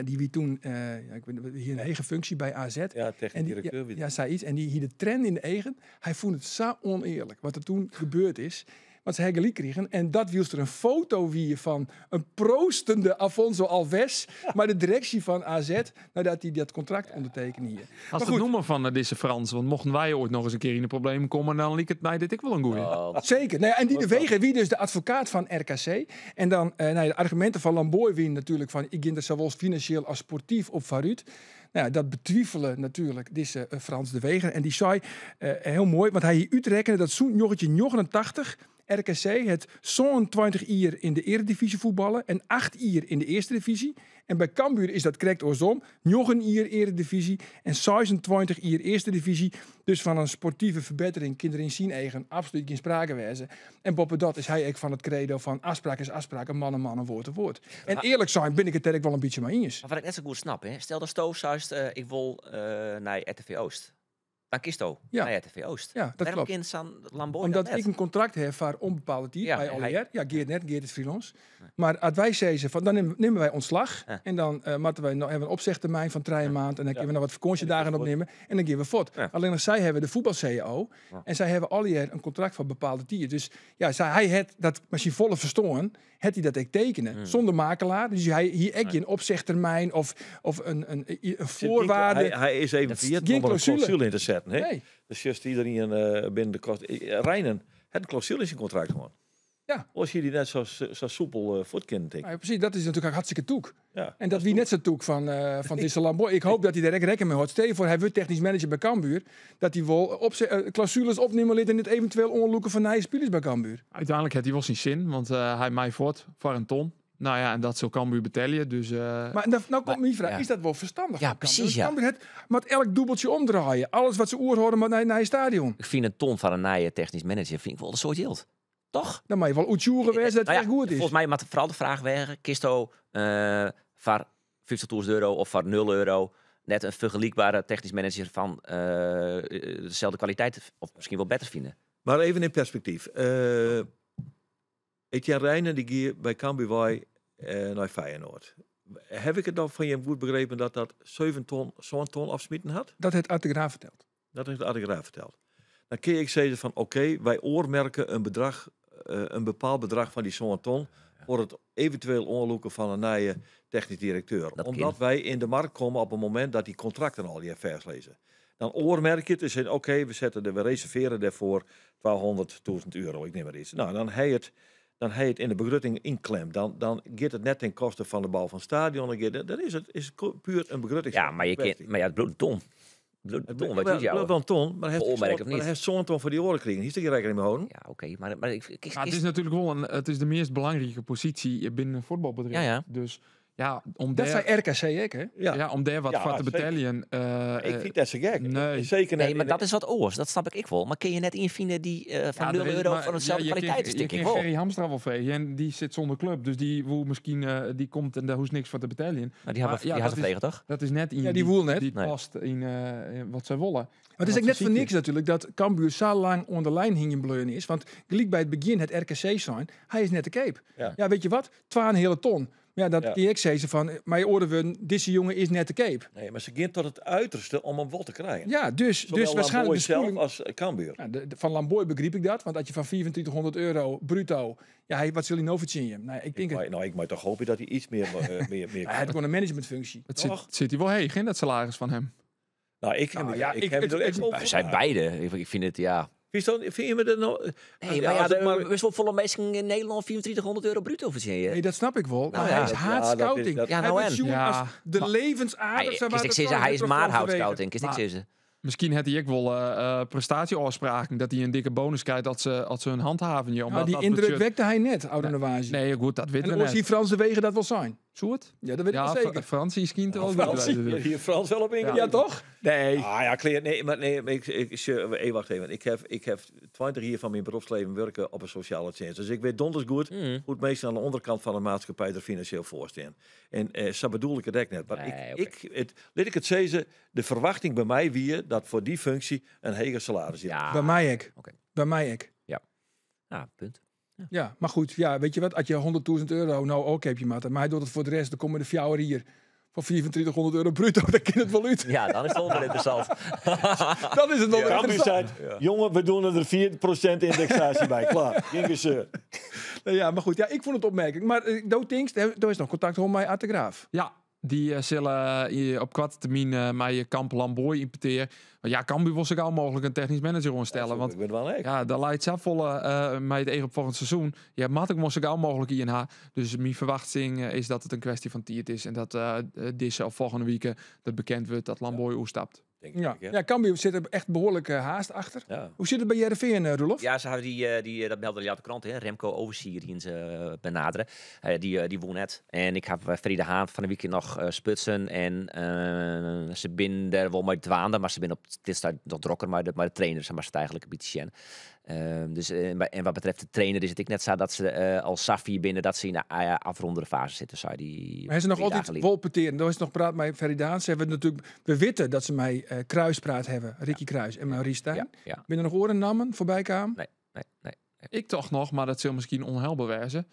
die wie toen, ja, ik weet, hier een hege functie bij AZ. Ja, technisch En die, directeur. ja, wie- ja, zei iets. En die hier de trend in de eigen. Hij vond het zo oneerlijk wat er toen gebeurd is. Want se ha gelyk krigen. En dat wylst der in foto wie fan in proostende Afonso Alves mei de direksje fan AZ neidat hy dat kontrakt ûndertekene hie. Hast it nûmer fan dizze Frans? Want mochten wy oait noch ris in kear yn de problemen komme, dan liket my dit ek wol in goeie. Zeker. Nou ja, en dy De Weger wie dus de advokaat fan RKC. En dan, nou ja, de arguminten fan Lambooij wienen natuerlik fan ik gean der sawol finansjeel as sportyf op foarút. Nou ja, dat betwifele natuerlik dizze Frans de Weger. En dy sei, hiel moai, want hy hie útrekkene dat sûnt 1989 RKC het 27 jier yn de earedivyzje fuotballe en 8 jier yn de earste divyzje. En by Cambuur is dat krekt oarsom, 9 jier earedivyzje en 26 jier earste divyzje. Dus fan in sportive ferbettering kin der yn syn eagen absolút gjin sprake wêze. En boppedat is hy ek fan it credo fan afspraak is afspraak, in man in man, in woord in woord. En earlik sein bin ik it dêr ek wol in bytsje mei iens. Mar wat ik net sa goed snap, hè, stel datsto seist ik wol nei RTV Oost. Dan kinsto nei RTV Oost. Ja, dat Wêrom klopt. kin sa'n Lambooij dat Omdat net? ik in kontrakt ha foar ûnbepaalde tiid Ja, by en hy- allegear. Ja, Geert net, Geert is freelance. Mar as wy sizze fan dan nimme wy ûntslach en dan moatte wy noch hawwe in opsegtermyn fan 3 maand en dan kinne we noch wat fakânsjedagen opnimme en dan gean we fuort. Allinnich sy hawwe de fuotbal-CAO en sy hawwe allegear in kontrakt foar bepaalde tiid. Dus ja, sy, hy hat dat mei syn folle ferstân hat hy dat ek tekene sûnder makelaar. Dus hy hie ek gjin opsegtermyn of in foarwaarde. Hy is even Dat is ferjitten gjin om er in klausule. klausule yn te setten. Hè? Nee. Dus just iedereen binnen de kost. Reijnen hat in klausule yn syn kontrakt hân. Oars hie dy net sa soepel fuort kinnen tinke. Nou ja, precies, dat is natuerlik hartstikke tûk. Ja, En dat wie net sa tûk fan dizze Lambooij. Ik hoop dat hy dêr ek rekken mei hâldt. Stel je foar, hy wurdt technysk manager by Cambuur. Dat hy wol klausules opnimme lit en it eventueel oanlûken fan nije spilers by Cambuur. Uiteindelijk hat hy wol syn sin, want hy mei fuort foar in ton. Nou ja, en dat sil Cambuur betelje. Dus, Maar nou komt myn fraach, ja. is dat wol ferstannich Ja, foar Cambuur? precies, ja. Cambuur moat elk dûbeltsje omdraaie. Alles wat se oerhâlde moat nei het stadion. Ik fyn in ton foar in nije technysk manager fyn ik wol in soad jild. Toch? Dan moat je wol oertsjûge wêze dat it Nou ja, echt goed is. Volgens mij moat foaral de fraach wêze, kinsto foar 50.000 euro of foar 0 euro net in fergelykbere technysk manager fan deselde kwaliteit of miskien wol better fine? Mar even yn perspektyf. Etienne Reijnen dy gie by Cambuur wei nei Feyenoord. Heb ik it dan fan jim goed begrepen dat dat 7 ton, sân ton opsmiten hat? Dat hat Ard de Graaf ferteld. Dat hat Ard de Graaf ferteld. Dan kin ik sizze fan oké, wy oarmerke in bepaald bedrach fan dy sân ton foar it eventueel oanlûken fan in nije technysk direkteur. Dat Omdat kin. wy yn de markt komme op it momint dat dy kontrakten al hjir fêstlizze. Dan oarmerk je it en sizze oké, we reservearje dêrfoar 200.000 euro, ik nim mar iets. Nou, dan ha je it, dan ha je it yn de begrutting ynklemd. Dan giet it net ten koste fan de bou fan het stadion. Dan giet it, dan is it, is it puer in begrutting. Ja, maar je kin, kwestie. mar ja, it bliuwt in ton. Het bliuwt een Het ton, wat doet jou? bliuwt wel een ton, maar hij heeft Oormerk zo'n of niet? maar hij heeft zo'n ton voor die oren gekregen. Hier zit je rekening mee houden. Ja, oké, maar ik, ik, Maar het is is natuurlijk wel een, het is de meest belangrijke positie binnen een voetbalbedrijf. Ja, ja. Dus ja, om Dat daar zei RKC ook, hè? Ja. ja, om daar wat Ja, voor te zeker. betalen, Ik vind dat zo gek. nee. Zeker Nee, net maar in dat de is wat oors. Dat snap ik ik wel. Maar kun je net invinden die van Ja, 0 er is euro maar van hetzelfde ja, je kwaliteit is, je denk ik kan wel. Gerry Hamstra wel vregen. En die zit zonder club. Dus die woel misschien, die komt en daar hoeft niks voor te betalen. Maar die hebben Maar ja, die had dat ze is vregen, toch? Dat is net in Ja, die woel net. Die Nee. past in wat zij willen. Maar het is Wat ook net ze voor zieken. niks natuurlijk dat Cambuur zo lang onder de lijn hing in bleuren is. Want gelijk bij het begin het RKC zijn, hij is net de cape. Ja. Ja, weet je wat? Twaalf hele ton. Maar ja, dat Ja. die ik zei ze van, maar je oren we, deze jongen is net de cape. Nee, maar ze gaan tot het uiterste om hem wel te krijgen. Ja, Zowel dus waarschijnlijk Lambooij de spoeling zelf als Cambuur. Ja, van Lambooij begreep ik dat, want als je van 2400 euro bruto, ja, hij, wat zul je nou verdienen? Nou, ik denk Ik het, maar, nou, ik moet toch hopen dat hij iets meer hij had gewoon een managementfunctie. Het Toch? zit hij wel heeg in dat salaris van hem. Nou, ik heb Nou, hem- ja, ik ik- heb het- er echt het- over Wij zijn nagedacht. beide. Ik vind het, ja. Vind je dat, vind je me dat nou... Nee, Ja, maar ja, als het de, maar- we zijn volle mensen in Nederland 3400 euro bruto verdienen. Nee, dat snap ik wel. Maar ja. hij is Ja, haat dat is- scouting. dat- Ja, Hij nou wordt en? gezien Ja, als de maar- levensader. Hij, zeg maar, kist ik dat zeggen, kan hij is met maar Frans hout Verwegen. scouting. Kist ik Maar- zeggen. Misschien had hij ook wel prestatieafspraken dat hij een dikke bonus krijgt dat ze hun handhaven. Ja, omdat Nou, die dat indruk budget- wekte hij net, oude Navazi. Nee, goed, dat weten En we of net. zie Frans de Wegen dat wel zijn? Soort? Ja, dat weet ik Ja, wel zeker. Fransie is kind wel. Frans, hier Frans wel op ingegaan. Ja, toch? Nee. Ah ja, kleer, nee, maar nee, maar ik, ik, ik, hey, wacht even. Ik heb 20 jaar van mijn beroepsleven werken op een sociale dienst. Dus ik weet donders goed hoe het meestal aan de onderkant van de maatschappij er financieel voor staan. En zo bedoel ik het echt net. Maar Nee, oké. laat ik het zeggen, de verwachting bij mij wie dat voor die functie een hoger salaris is. Ja. Bij mij ook. Oké. Bij mij ook. Ja, punt. Ja, maar goed, ja, weet je wat? Als je 100.000 euro nou ook heb je maar, maar hij doet het voor de rest, dan komen de fjouwer hier. Foar 3500 euro bruto, daar kin it wol út. Ja, dan is it wol wer ynteressant. Dan is it wol wer Cambuur ynteressant. sei, jongen, we doen er 4% indexatie bij. Klaar, geen gezeur. Nou ja, maar goed, ja, ik vond het opmerkelijk. Maar do tinkst, do is noch kontakt hân mei Ard de Graaf. Ja, dy sille op koarte termyn mei Kamp Lamboy yn petear. Want ja, Cambuur wol sa gau mooglik in technysk manager oanstelle. Want Ik ben wel ek. ja, daar leit safolle mei it each op folgjend seizoen. Ja, moat ik wol sa gau mooglik ien ha. Dus myn ferwachting is dat it in kwestje fan tiid is en dat dizze of folgjende wike dat bekend wurdt dat Lamboy oerstapt. Denk ik, Ja. ja. Ja, Cambuur sit der echt behoarlik haast achter. Ja. Hoe sit it by Hearrenfean, Roelof? Ja, se hawwe dy, dat melde de krante, hè, Remco Oversier hiene se benadere. Dy wûn net. En ik haw Ferry de Haan fan 'e wike noch sprutsen. En se binne dêr wol mei dwaande, mar se binne op dit stuit noch drokker mei de trainer. Sa moatst it eigentlik in bytsje sjen. Dus, en wat betreft de trainer is it ek net sa dat se al sa fier binne dat se yn de afrondende fase sitte, sei dy Maar se noch drie altyd dagen lyn. wol petearen. Der is noch praat mei Ferry de Haan. Se hawwe natuerlik, we witte dat se mei Kruis praat hawwe, Ricky Kruis en Maurice Steijn. Binne der noch oare nammen foarby kaam? Nee, nee, nee. Ik tocht noch, mar dat sil miskien ûnhelber wêze.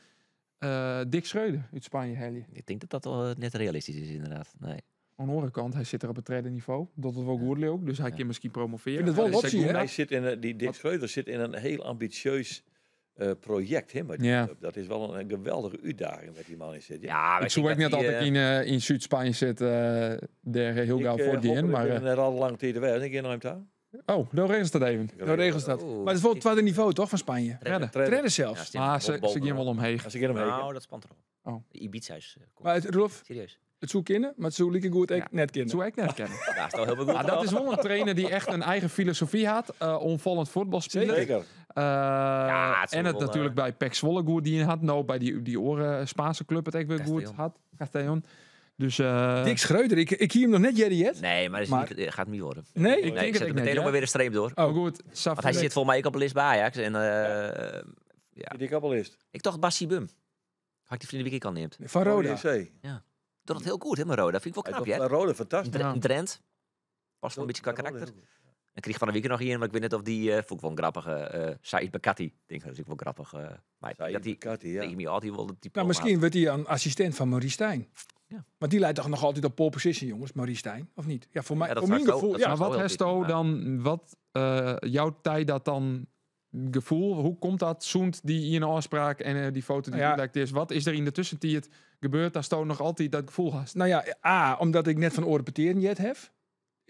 Dick Schreuder út Spanje helje. Ik tink dat dat al net realistysk is, inderdaad. Nee. Oan de oare kant, hy sit der op it tredde nivo. Dat it wol goed leau, dus hy kin miskien promovearje. Ik fyn it wol in Hij is opsje, hè? segunda. Hy sit yn, dy Dick Schreuder sit yn in hiel ambisjeus projekt, hè, mei dy klup. Dat is wol in geweldige útdaging wêr't dy man yn sit. Ja. Ja, maar Ik soe ik ek denk net dat altyd die, yn Súd-Spanje sit, dêr hiel Ik, gau fuortgean, hoop, ik maar, bin net al lang tiid wer, ik gean nei him ta. Oh, dan regelst dat even. Dan regelst dat. Oeh. Maar het is wel het tweede niveau, toch, van Spanje? Tredde. Tredde. Tredde zelfs. Ja, stimmt. Maar ze Boven. gaan wel omheech. Als ik in omheech. Nou, dat spant erop. Oh. De Ibiza is, komt. Maar het, Roelof, Serieus. it soe kinne, mar it soe likegoed ek Ja. net kinne. Soe ik net kinne. Ja, is toch hiel goed. Maar dat is wol in trainer dy't echt in eigen filosofy hat. Oanfallend fuotbal spylje. Zeker. Ja, it is En it wol, natuerlik by PEC Zwolle goed dien hat. No by dy oare Spaanske klup it ek wer goed Castellón. hat. Castellón. Dus, Dick Schreuder, ik hie him noch net heard yet. Nee, maar, is Maar- niet, gaat niet worden. Nee? Ik Nee, denk ik het zet ook er net, meteen ja. nog maar weer een streep door. Oh, goed. Want hij zit volgens mij ook op de list bij Ajax. En, ja. Die ik op de list. Ik dacht Bassi Bum. Had ik die vrienden week al neemt. Van Roda. JC. Ja. Doet dat heel goed, hè, maar Roda. Vind ik wel Hij knap, doet hè? van Roda, fantastisch. Drent. Past wel een beetje qua Roda, karakter. heel goed. En kreeg van de week nog hier, maar ik weet net of die, vond ik wel een grappige, Said Bakati. Ik denk, dat is ook wel grappig. Maar Said dat die, Bakati, ja. tegen mij altijd wel het Nou, diploma misschien had. wordt hij een assistent van Maurice Steijn. Ja. Want die leidt toch nog altijd op pole position, jongens, Maurice Steijn, of niet? Ja, voor mij, Ja, dat voor zou mijn ik zo- gevoel. dat Ja. Maar zou wat wel heeft heel dan, wat jouw tijd dat dan gevoel, hoe komt dat zoent die in een afspraak en die foto die Nou ja. lekt is? Wat is er in de tussentijd gebeurd dat Sto nog altijd dat gevoel had? Nou ja, A, omdat ik net van oren peteren jet heb.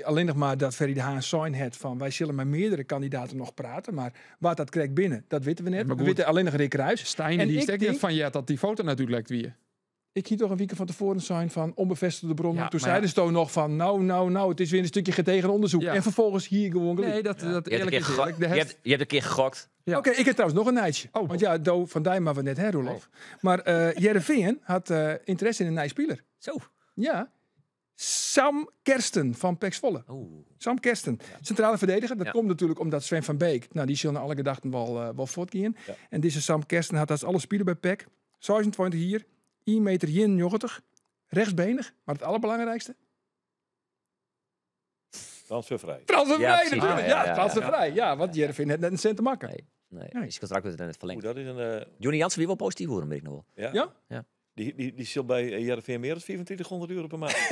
Alleen nog maar dat Ferry de Haan sign het van wij zullen met meerdere kandidaten nog praten. Maar waar dat krijgt binnen, dat weten we net. Ja, maar we goed. weten alleen nog Rick Kruis. Stijn, En die ik is ook denk- net van jet dat die foto natuurlijk lekt weer. Ik hier toch een week van tevoren zijn van onbevestigde bronnen. Ja, Toen maar zeiden ja. ze toch nog van nou, nou, nou, het is weer een stukje gedegen onderzoek. Ja. En vervolgens hier gewoon gelijk. Nee, dat Je hebt, een eerlijk keer is gegokt. eerlijk. De Je heft- hebt, je hebt een keer gegokt. Ja. Oké, ik heb trouwens nog een nijtje. Oh. Want ja, Do van Dijk maar we net, hè, Roelof. Maar Hearrenveen had interesse in een nieuwe speler. Zo. Ja. Sam Kersten van PEC Zwolle. Oeh. Sam Kersten, centrale verdediger. Dat Ja. komt natuurlijk omdat Sven van Beek, nou die zullen naar alle gedachten wel voortgaan. Ja. En deze Sam Kersten had als alle spelen bij PEC. 26 hier, 1 meter 91, rechtsbenig, maar het allerbelangrijkste, Transfervrij. transfervrij Ja, precies. natuurlijk. Ja, Ja, ja, ja, transfervrij. Ja, want Jervin had net een cent te makken. Nee, nee. Nee. Zijn contract werd net verlengd. Oeh, dat is een... Johnny Jansen wie wel positief horen, weet ik nog wel. ja. Ja? Ja. Die zit bij Hearrenveen meer dan 2400 euro per maand.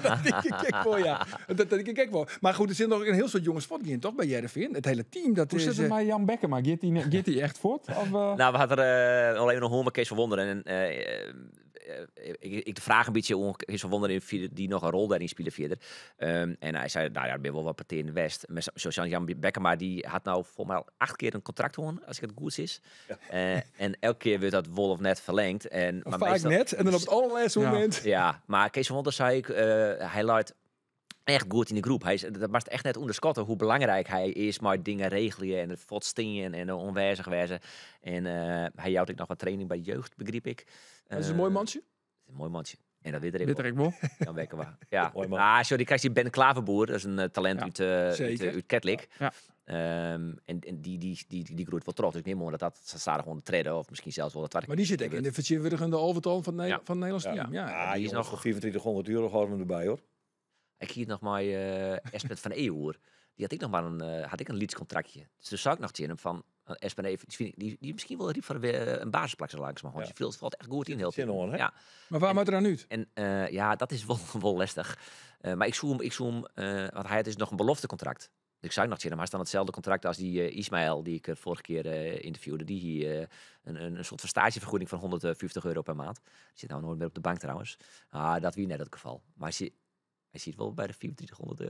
Dat denk ik ook wel, ja. Dat denk ik ook wel. Maar goed, er zit nog een heel soort jongens voortgaan, toch, bij Hearrenveen? Het hele team, dat Hoe is... zit het met Jan Bekkema? Gaat die echt voort? Of, Nou, we hadden er al even nog hoor met Kees van Wonderen. En ik de vraag een beetje om Kees van Wonderen in die nog een rol daarin spelen verder. En hij zei, nou ja, er ben wel wat partijen in de West. Maar zoals Jan Bekkema, die had nou volgens mij al 8 keer een contract gewonnen, als ik het goed is. En elke keer werd dat wol of net verlengd. En, maar vaak meestal- net, en dan op het allerlaatste Ja. moment. Ja, maar Kees van Wonderen zei ik, hij luidt echt goed in de groep. Hij is, dat mag echt net onderschatten hoe belangrijk hij is, maar dingen regelen en het voortstingen en onwijzig wezen. En hij jouwt ook nog wat training bij jeugd, begreep ik. Dat is een mooi mansje. Een mooi mansje. En dat weet er Weet ik ik wel. Dan wekken we. Ja. Mooi man. Ah, sorry, die krijgt die Ben Klaverboer, dat is een talent Ja, zeker. uit Ketlik. Ja. En die groeit wel trots. Dus ik neem aan dat dat ze staan gewoon de treden of misschien zelfs wel de tweede. Maar die zit ook in de vertegenwoordigende overtal van het Ja. van het Nederlands team. Ja. Ah, die is jongens, nog- voor 2400 euro gaan we hem erbij, hoor. Ik hier nog maar Esmet van Eeuwoer. Die had ik nog maar een, had ik een leadscontractje. Dus toen zou ik nog tegen hem van, Espen even, die, die, die misschien wel riep voor een basisplek zo langs, maar want je valt, valt echt goed in heel Zin on, hè? Ja. Maar waar moet er dan uit? En ja, dat is wel, wel lastig. Maar ik zoek hem, ik zoek hem want hij had dus nog een beloftecontract. Dus ik zou nog zeggen, maar hij staat hetzelfde contract als die Ismaël, die ik vorige keer interviewde. Die hier een soort van stagevergoeding van €150 per maand. Die zit nou nooit meer op de bank trouwens. Ah, dat wie net het geval. Maar hij zit wel bij de €3400.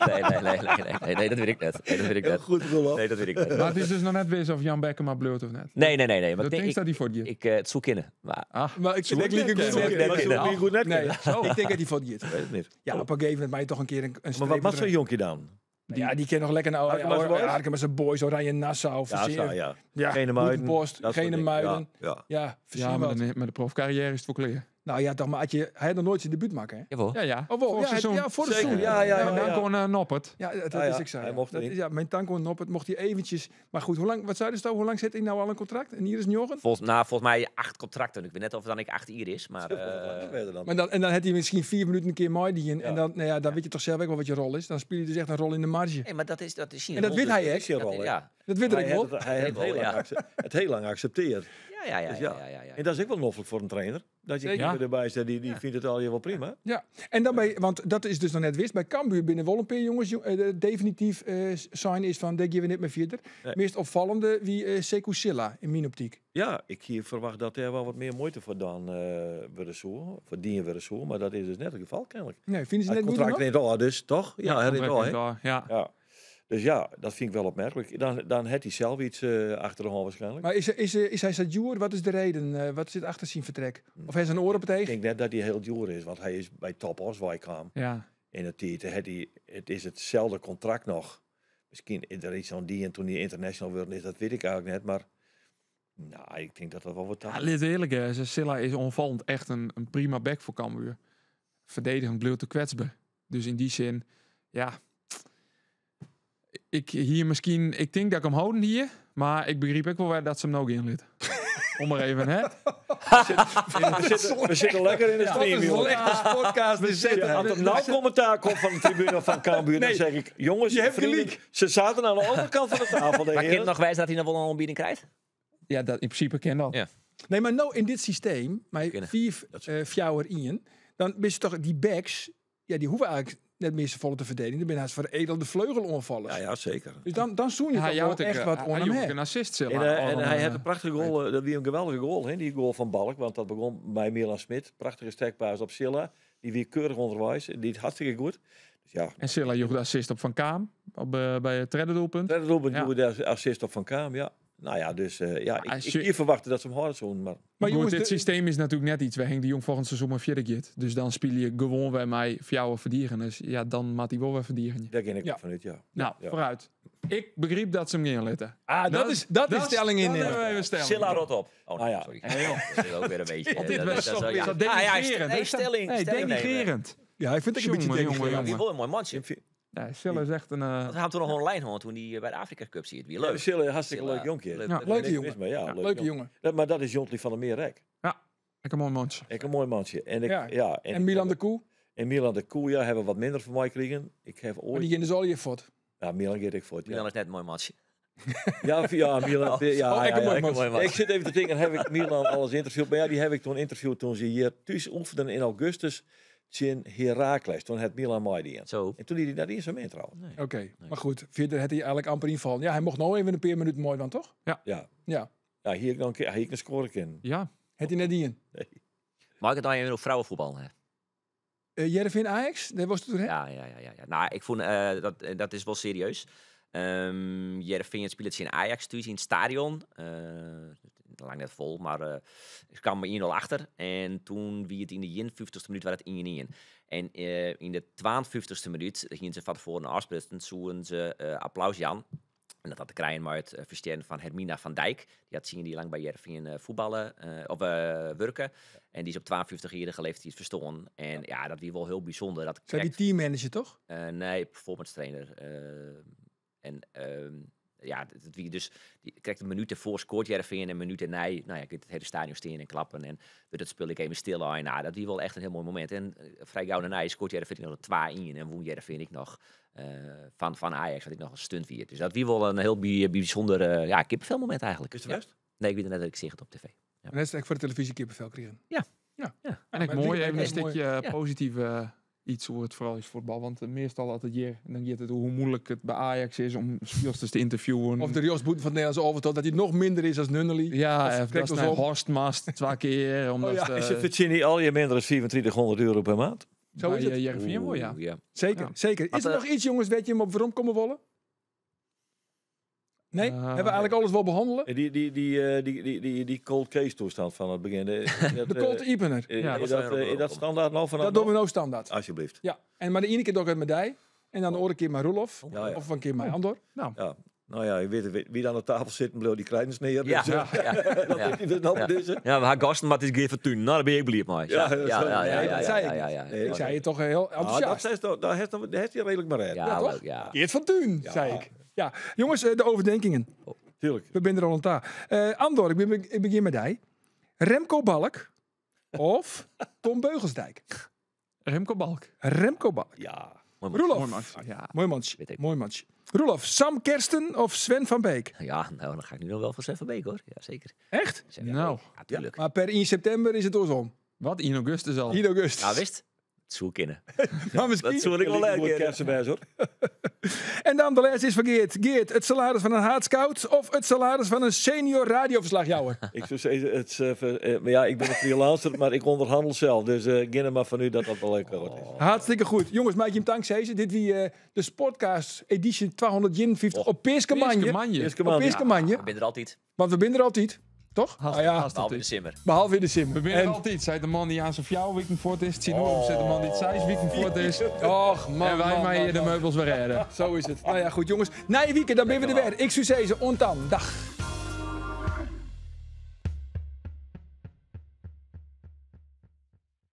Nee, nee, nee, nee, nee, nee, nee, dat weet ik net. Nee, dat weet ik Heel net. goed, Roelof. Nee, dat weet ik net. Maar het is dus nog net wist of Jan Bekkema bleurt of net. Nee, nee, nee, nee. Maar Dat ik, denk dat hij voor die. ik, het zoek in. Maar Ah, Maar ik denk ik net goed kennen. net Maar kennen. zo goed net Nee, kennen. ik denk dat hij voor die Ik weet het niet. Ja, op een gegeven moment maar je toch een keer een Maar streep wat maakt zo'n erin. jonkie dan? Ja, die kennen nog lekker naar Harkema zijn boys? Harkema zijn boys, Oranje Nassau. Ja, Verzeer. zo, ja. Ja, Geen Muiden. Post, dat soort geen dingen. Muiden. Ja, ja. Ja, verzin ja, maar wat. de, maar de profcarrière is het voor klaar. Nou ja, toch, maar had je, hij had nog nooit zijn debuut maken, hè? jawel. Ja, ja. Oh, wel, Vorig ja, seizoen. ja, voor de Zeker, seizoen. ja, ja, Maar ja. dan kon Noppert. Ja, dat Ja, ja, is ik zo. hij ja. mocht Dat erin. is, ja, mijn tanko Noppert mocht hij eventjes. Maar goed, hoe lang, wat zei dus hoe lang zit hij nou al een contract? En hier is Jochen. Volgens mij 8 contracten. Ik weet net of het dan ik 8 hier is, maar... Verder dan. Maar dan, en dan had hij misschien 4 minuten een keer mooi die in. Ja. En dan, nou ja, dan weet je toch zelf ook wel wat je rol is. Dan speel je dus echt een rol in de marge. Nee, maar dat is En dat weet hij, hè? Is zijn rol, hè? Ja, Dat weet Hij ik wel. heeft het, hij heeft het heel lang het heel lang geaccepteerd. ja, ja, Dus ja, ja. ja, ja, ja. En dat is ook wel noffelijk voor een trainer. Dat je Zeker. keeper erbij zet, die vindt het al heel wel prima. Ja, en dan bij, want dat is dus nog net wist. Bij Cambuur binnen wel een paar jongens definitief sign is van, daar gaan we niet meer verder. Nee. Meest opvallende wie Sekou Sylla in mijn optiek. Ja, ik hier verwacht dat er wel wat meer moeite voor dan worden zo, voor die worden zo, maar dat is dus net het geval kennelijk. Nee, vinden ze Het net goed contract genoeg? neemt al, dus toch? Ja, hij neemt al, hè? Ja. Ja. Ja. Dus ja, dat vind ik wel opmerkelijk. Dan had hij zelf iets achter de hand waarschijnlijk. Maar is hij Sadjoer? Wat is de reden? Wat zit achter zijn vertrek? Of hij zijn oor op het Ik eeg? denk net dat hij heel duur is, want hij is bij Topos waar ik kwam. Ja. In het tijd had hij, het is hetzelfde contract nog. Misschien is er iets aan die en toen hij international werd, is, dat weet ik eigenlijk net. Maar nou, ik denk dat dat wel wat Ja, lid eerlijk, hè. Sylla is onvallend echt een prima back voor Cambuur. Verdedigend bleef te kwetsbaar. Dus in die zin, ja. Ik hier misschien, ik denk dat ik hem houden hier, maar ik begreep ook wel weer dat ze hem nog in liet. Om maar even, hè? We zitten lekker in de Dat stream, is wel jongen. echt een podcast. We zitten, als er nou commentaar komt van de tribune van Cambuur, Nee. dan zeg ik, jongens, Je hebt vrienden, gelijk. ze zaten aan de andere kant van de tafel. De Maar heren. kind nog wijs dat hij nog wel een aanbieding krijgt? Ja, dat, in principe ken dat. Ja. Nee, maar nou in dit systeem, maar Kunnen. 4, 4 in, dan ben je toch die backs, ja, die hoeven eigenlijk net meer z'n volle te verdedigen. Dan ben je haast veredelde vleugeloanvallers. Ja, ja, zeker. Dus dan zoen je Hij toch wel jouwt echt wat hij onder joeg hem. een assist, Sylla. En, en hij had eh, een prachtige goal, dat wie een geweldige goal, hè, die goal van Balk, want dat begon bij Milan Smit. Prachtige stekpaas op Sylla, die weer keurig onderwijs, die het hartstikke goed. Dus ja, En Sylla joeg de assist op Van Kaam, op, bij het derde doelpunt. derde doelpunt, Ja. ja. de assist op Van Kaam, ja. Nou ja, dus ja, Maar ik hier verwachtte dat ze hem harder zoen, maar Maar Maar jongens, dit de- systeem is natuurlijk net iets. We Henk de Jong volgend seizoen maar verder gaat. Dus dan speel je gewoon bij mij voor jou verdedigen. Dus ja, dan maat hij wel weer verdedigen. daar ken ik Ja. ook vanuit, ja. Nou, Ja. vooruit. Ik begreep dat ze hem geen litten. Ah, dat is stelling in. Dat hebben we even stelling. Sylla rot op. Oh, nee, Ah, ja. sorry. Dat is ook weer een beetje. Want dit dat was is toch wel- weer ja. zo Ah, ja, denigrerend. nee, hè? stelling. Nee, stelling nemen. denigrerend. Ja, ik vind het een beetje Jongen, jongen, denigrerend. Die wil een mooi mannetje. Ja, Sylla is echt een... Want hij had toen nog een lijn hoor, toen hij bij de Afrika Cup zie. Het weer Leuk. leuk. Sylla, hartstikke Sylla, leuk jonkje. leuk, Ja. leuk. Leuke Niks jongen. mis mee, ja, leuk Leuke jongen. Maar dat is Jontli van der Meerrek. Ik een mooi mannetje. Ik een mooi mannetje. En, ik, Ja. ja. En Milan de Koe, En Milan de Koe, ja, hebben we wat minder van mij gekregen. Ik heb maar ooit... die ging dus al je fot. Ja, Milan gaat ik voor. Ja, Milan is net een mooi mannetje. ja, ja, Milan. Ja, Oh, ik ja, een ja. mooi mannetje. Ik zit even te denken, heb ik Milan alles interviewd? Maar ja, die heb ik toen interviewd toen ze hier thuis oefenden in augustus tegen Heracles. Toen had Milan mij in. Zo. En toen liet hij dat eerst mee trouwens. Oké, maar goed, verder had hij eigenlijk amper inval. Ja, hij mocht nou even een paar minuten mooi dan, toch? Ja. Ja, Ja, hier dan hier ik een score in. Ja. had hij net die in. Mag ik het nou even over vrouwenvoetbal? Hè? Jereveen Ajax, daar was het toen, hè? Ja. Nou, ik vond dat is wel serieus. Heerenveen speelt in Ajax thuis in het stadion. Lang net vol, maar ik kwam 1-0 achter. En toen wie het in de 51ste minuut waar het 1-1. En in de 52ste minuut gingen ze van tevoren afsplitsen, zoeken ze applaus Jan. En dat had te krijgen met het versterren van Hermina van Dijk. Die had zien die lang bij Heerenveen voetballen of werken. En die is op 52-jarige leeftijd verstoorn. En ja, dat wie wel heel bijzonder. Dat Zij die krijgt- teammanager, toch? nee, performance trainer. En Ja, dat wie dus die krijgt een minuut ervoor scoort Heerenveen en een minuut erna, nou ja, het hele stadion staan en klappen en wordt het spul ik even stil aan. Nou, dat wie wel echt een heel mooi moment. En vrij gauw daarna scoort Heerenveen nog 2-1 en won Heerenveen ik nog van Ajax, wat ik nog een stunt vier. Dus dat wie wel een heel bijzonder ja, kippenvelmoment eigenlijk. Is het Ja. best? Nee, ik weet het net dat ik zeg het op tv. Ja. En net is voor de televisie kippenvel kregen. Ja. Ja. Ja. En ik Maar mooi die- even een mooi. stukje Ja. positieve iets hoe het vooral is voetbal. Want meestal altijd hier, en dan gaat het hoe moeilijk het bij Ajax is om speelsters te interviewen. Of de Jos Boeten van het Nederlands Overtal, dat hij nog minder is als Nunnely. ja, of of dat trekt is ons naar op. Horstmast twee keer. Omdat Oh ja. Is het Virginie al je minder dan 3400 euro per maand? Zo is het. Heerenveen wel, ja. Oeh, ja. Zeker, Ja. zeker. Is er Wat, nog iets, jongens, weet je hem op waarom komen wollen? Nee? Hebben we eigenlijk alles wel behandelen? Die cold case toestand van het begin. De cold Ipener. Ja, Is dat dat, is wel is dat standaard nou vanaf Dat doen we nou standaard. Alsjeblieft. Ja, en maar de ene keer doe ik het met die. En dan de andere keer maar Roelof. Ja, ja. Of een keer maar Andor. Ja. Nou ja, je weet wie aan de tafel zit, bleef die krijgt neer. Ja. Dus, Ja. dat Ja. is nou Ja. deze. Ja, we haar gasten, maar het is Geert Fortuyn. Nou, daar ben ik blij mee. Ja, Ja, ja, ja, ja, Nee, dat ja, zei ja, ik ja, niet. ja. Nee, Ik zei het toch heel Ah, enthousiast. dat is toch, daar heeft, daar heeft hij redelijk maar uit. Ja, Ja, toch? leuk, ja. Geert van Tuin, Ja. zei ik. Ja, jongens, de overdenkingen. Tuurlijk. We zijn er al een taal. Andor, ik begin met jij. Remco Balk of Tom Beugelsdijk? Remco Balk. Remco Balk. Ja. Mooi man. Roelof. Mooi man. Ja. Mooi mans. Weet ik. Mooi mans. Roelof, Sam Kersten of Sven van Beek? Ja, nou, dan ga ik nu nog wel voor Sven van Beek, hoor. Ja, zeker. Echt? Sven van Nou. Beek. Ja, tuurlijk. Maar per 1 september is het oorsom. Wat, in augustus al. 1 augustus. Nou, wist? Het zou kunnen. Maar misschien. Dat zou ik wel leuk Goed kersenbijs, hoor. En dan de laatste is van Geert. Geert, het salaris van een haatscout of het salaris van een senior radioverslagjouwer? Ik zou zeggen, het, is, maar ja, ik ben een freelancer, maar ik onderhandel zelf. Dus geen er maar van u dat dat wel leuk wordt. is. Hartstikke goed. Jongens, maak je hem dankzij. Dit wie de Sportcast edition 251 op Peerskemanje. Peerskemanje. Eerste Op man. Peerskemanje. Ik ben er altijd. Want we binnen er altijd. Toch? Haast, Ah ja, haast Behalve in de altijd. simmer. behalve in de sim. We binnen En- altijd, zei de man die aan zijn fjouw voort is. Tien uur zit de man die het zeis weekend voort is. Och, man, En wij man, maar man, hier de man. meubels weer redden. Zo is het. Nou ja, goed jongens. Na je weekend, dan ben we er weer. Ik zou zeggen, ontan. Dag.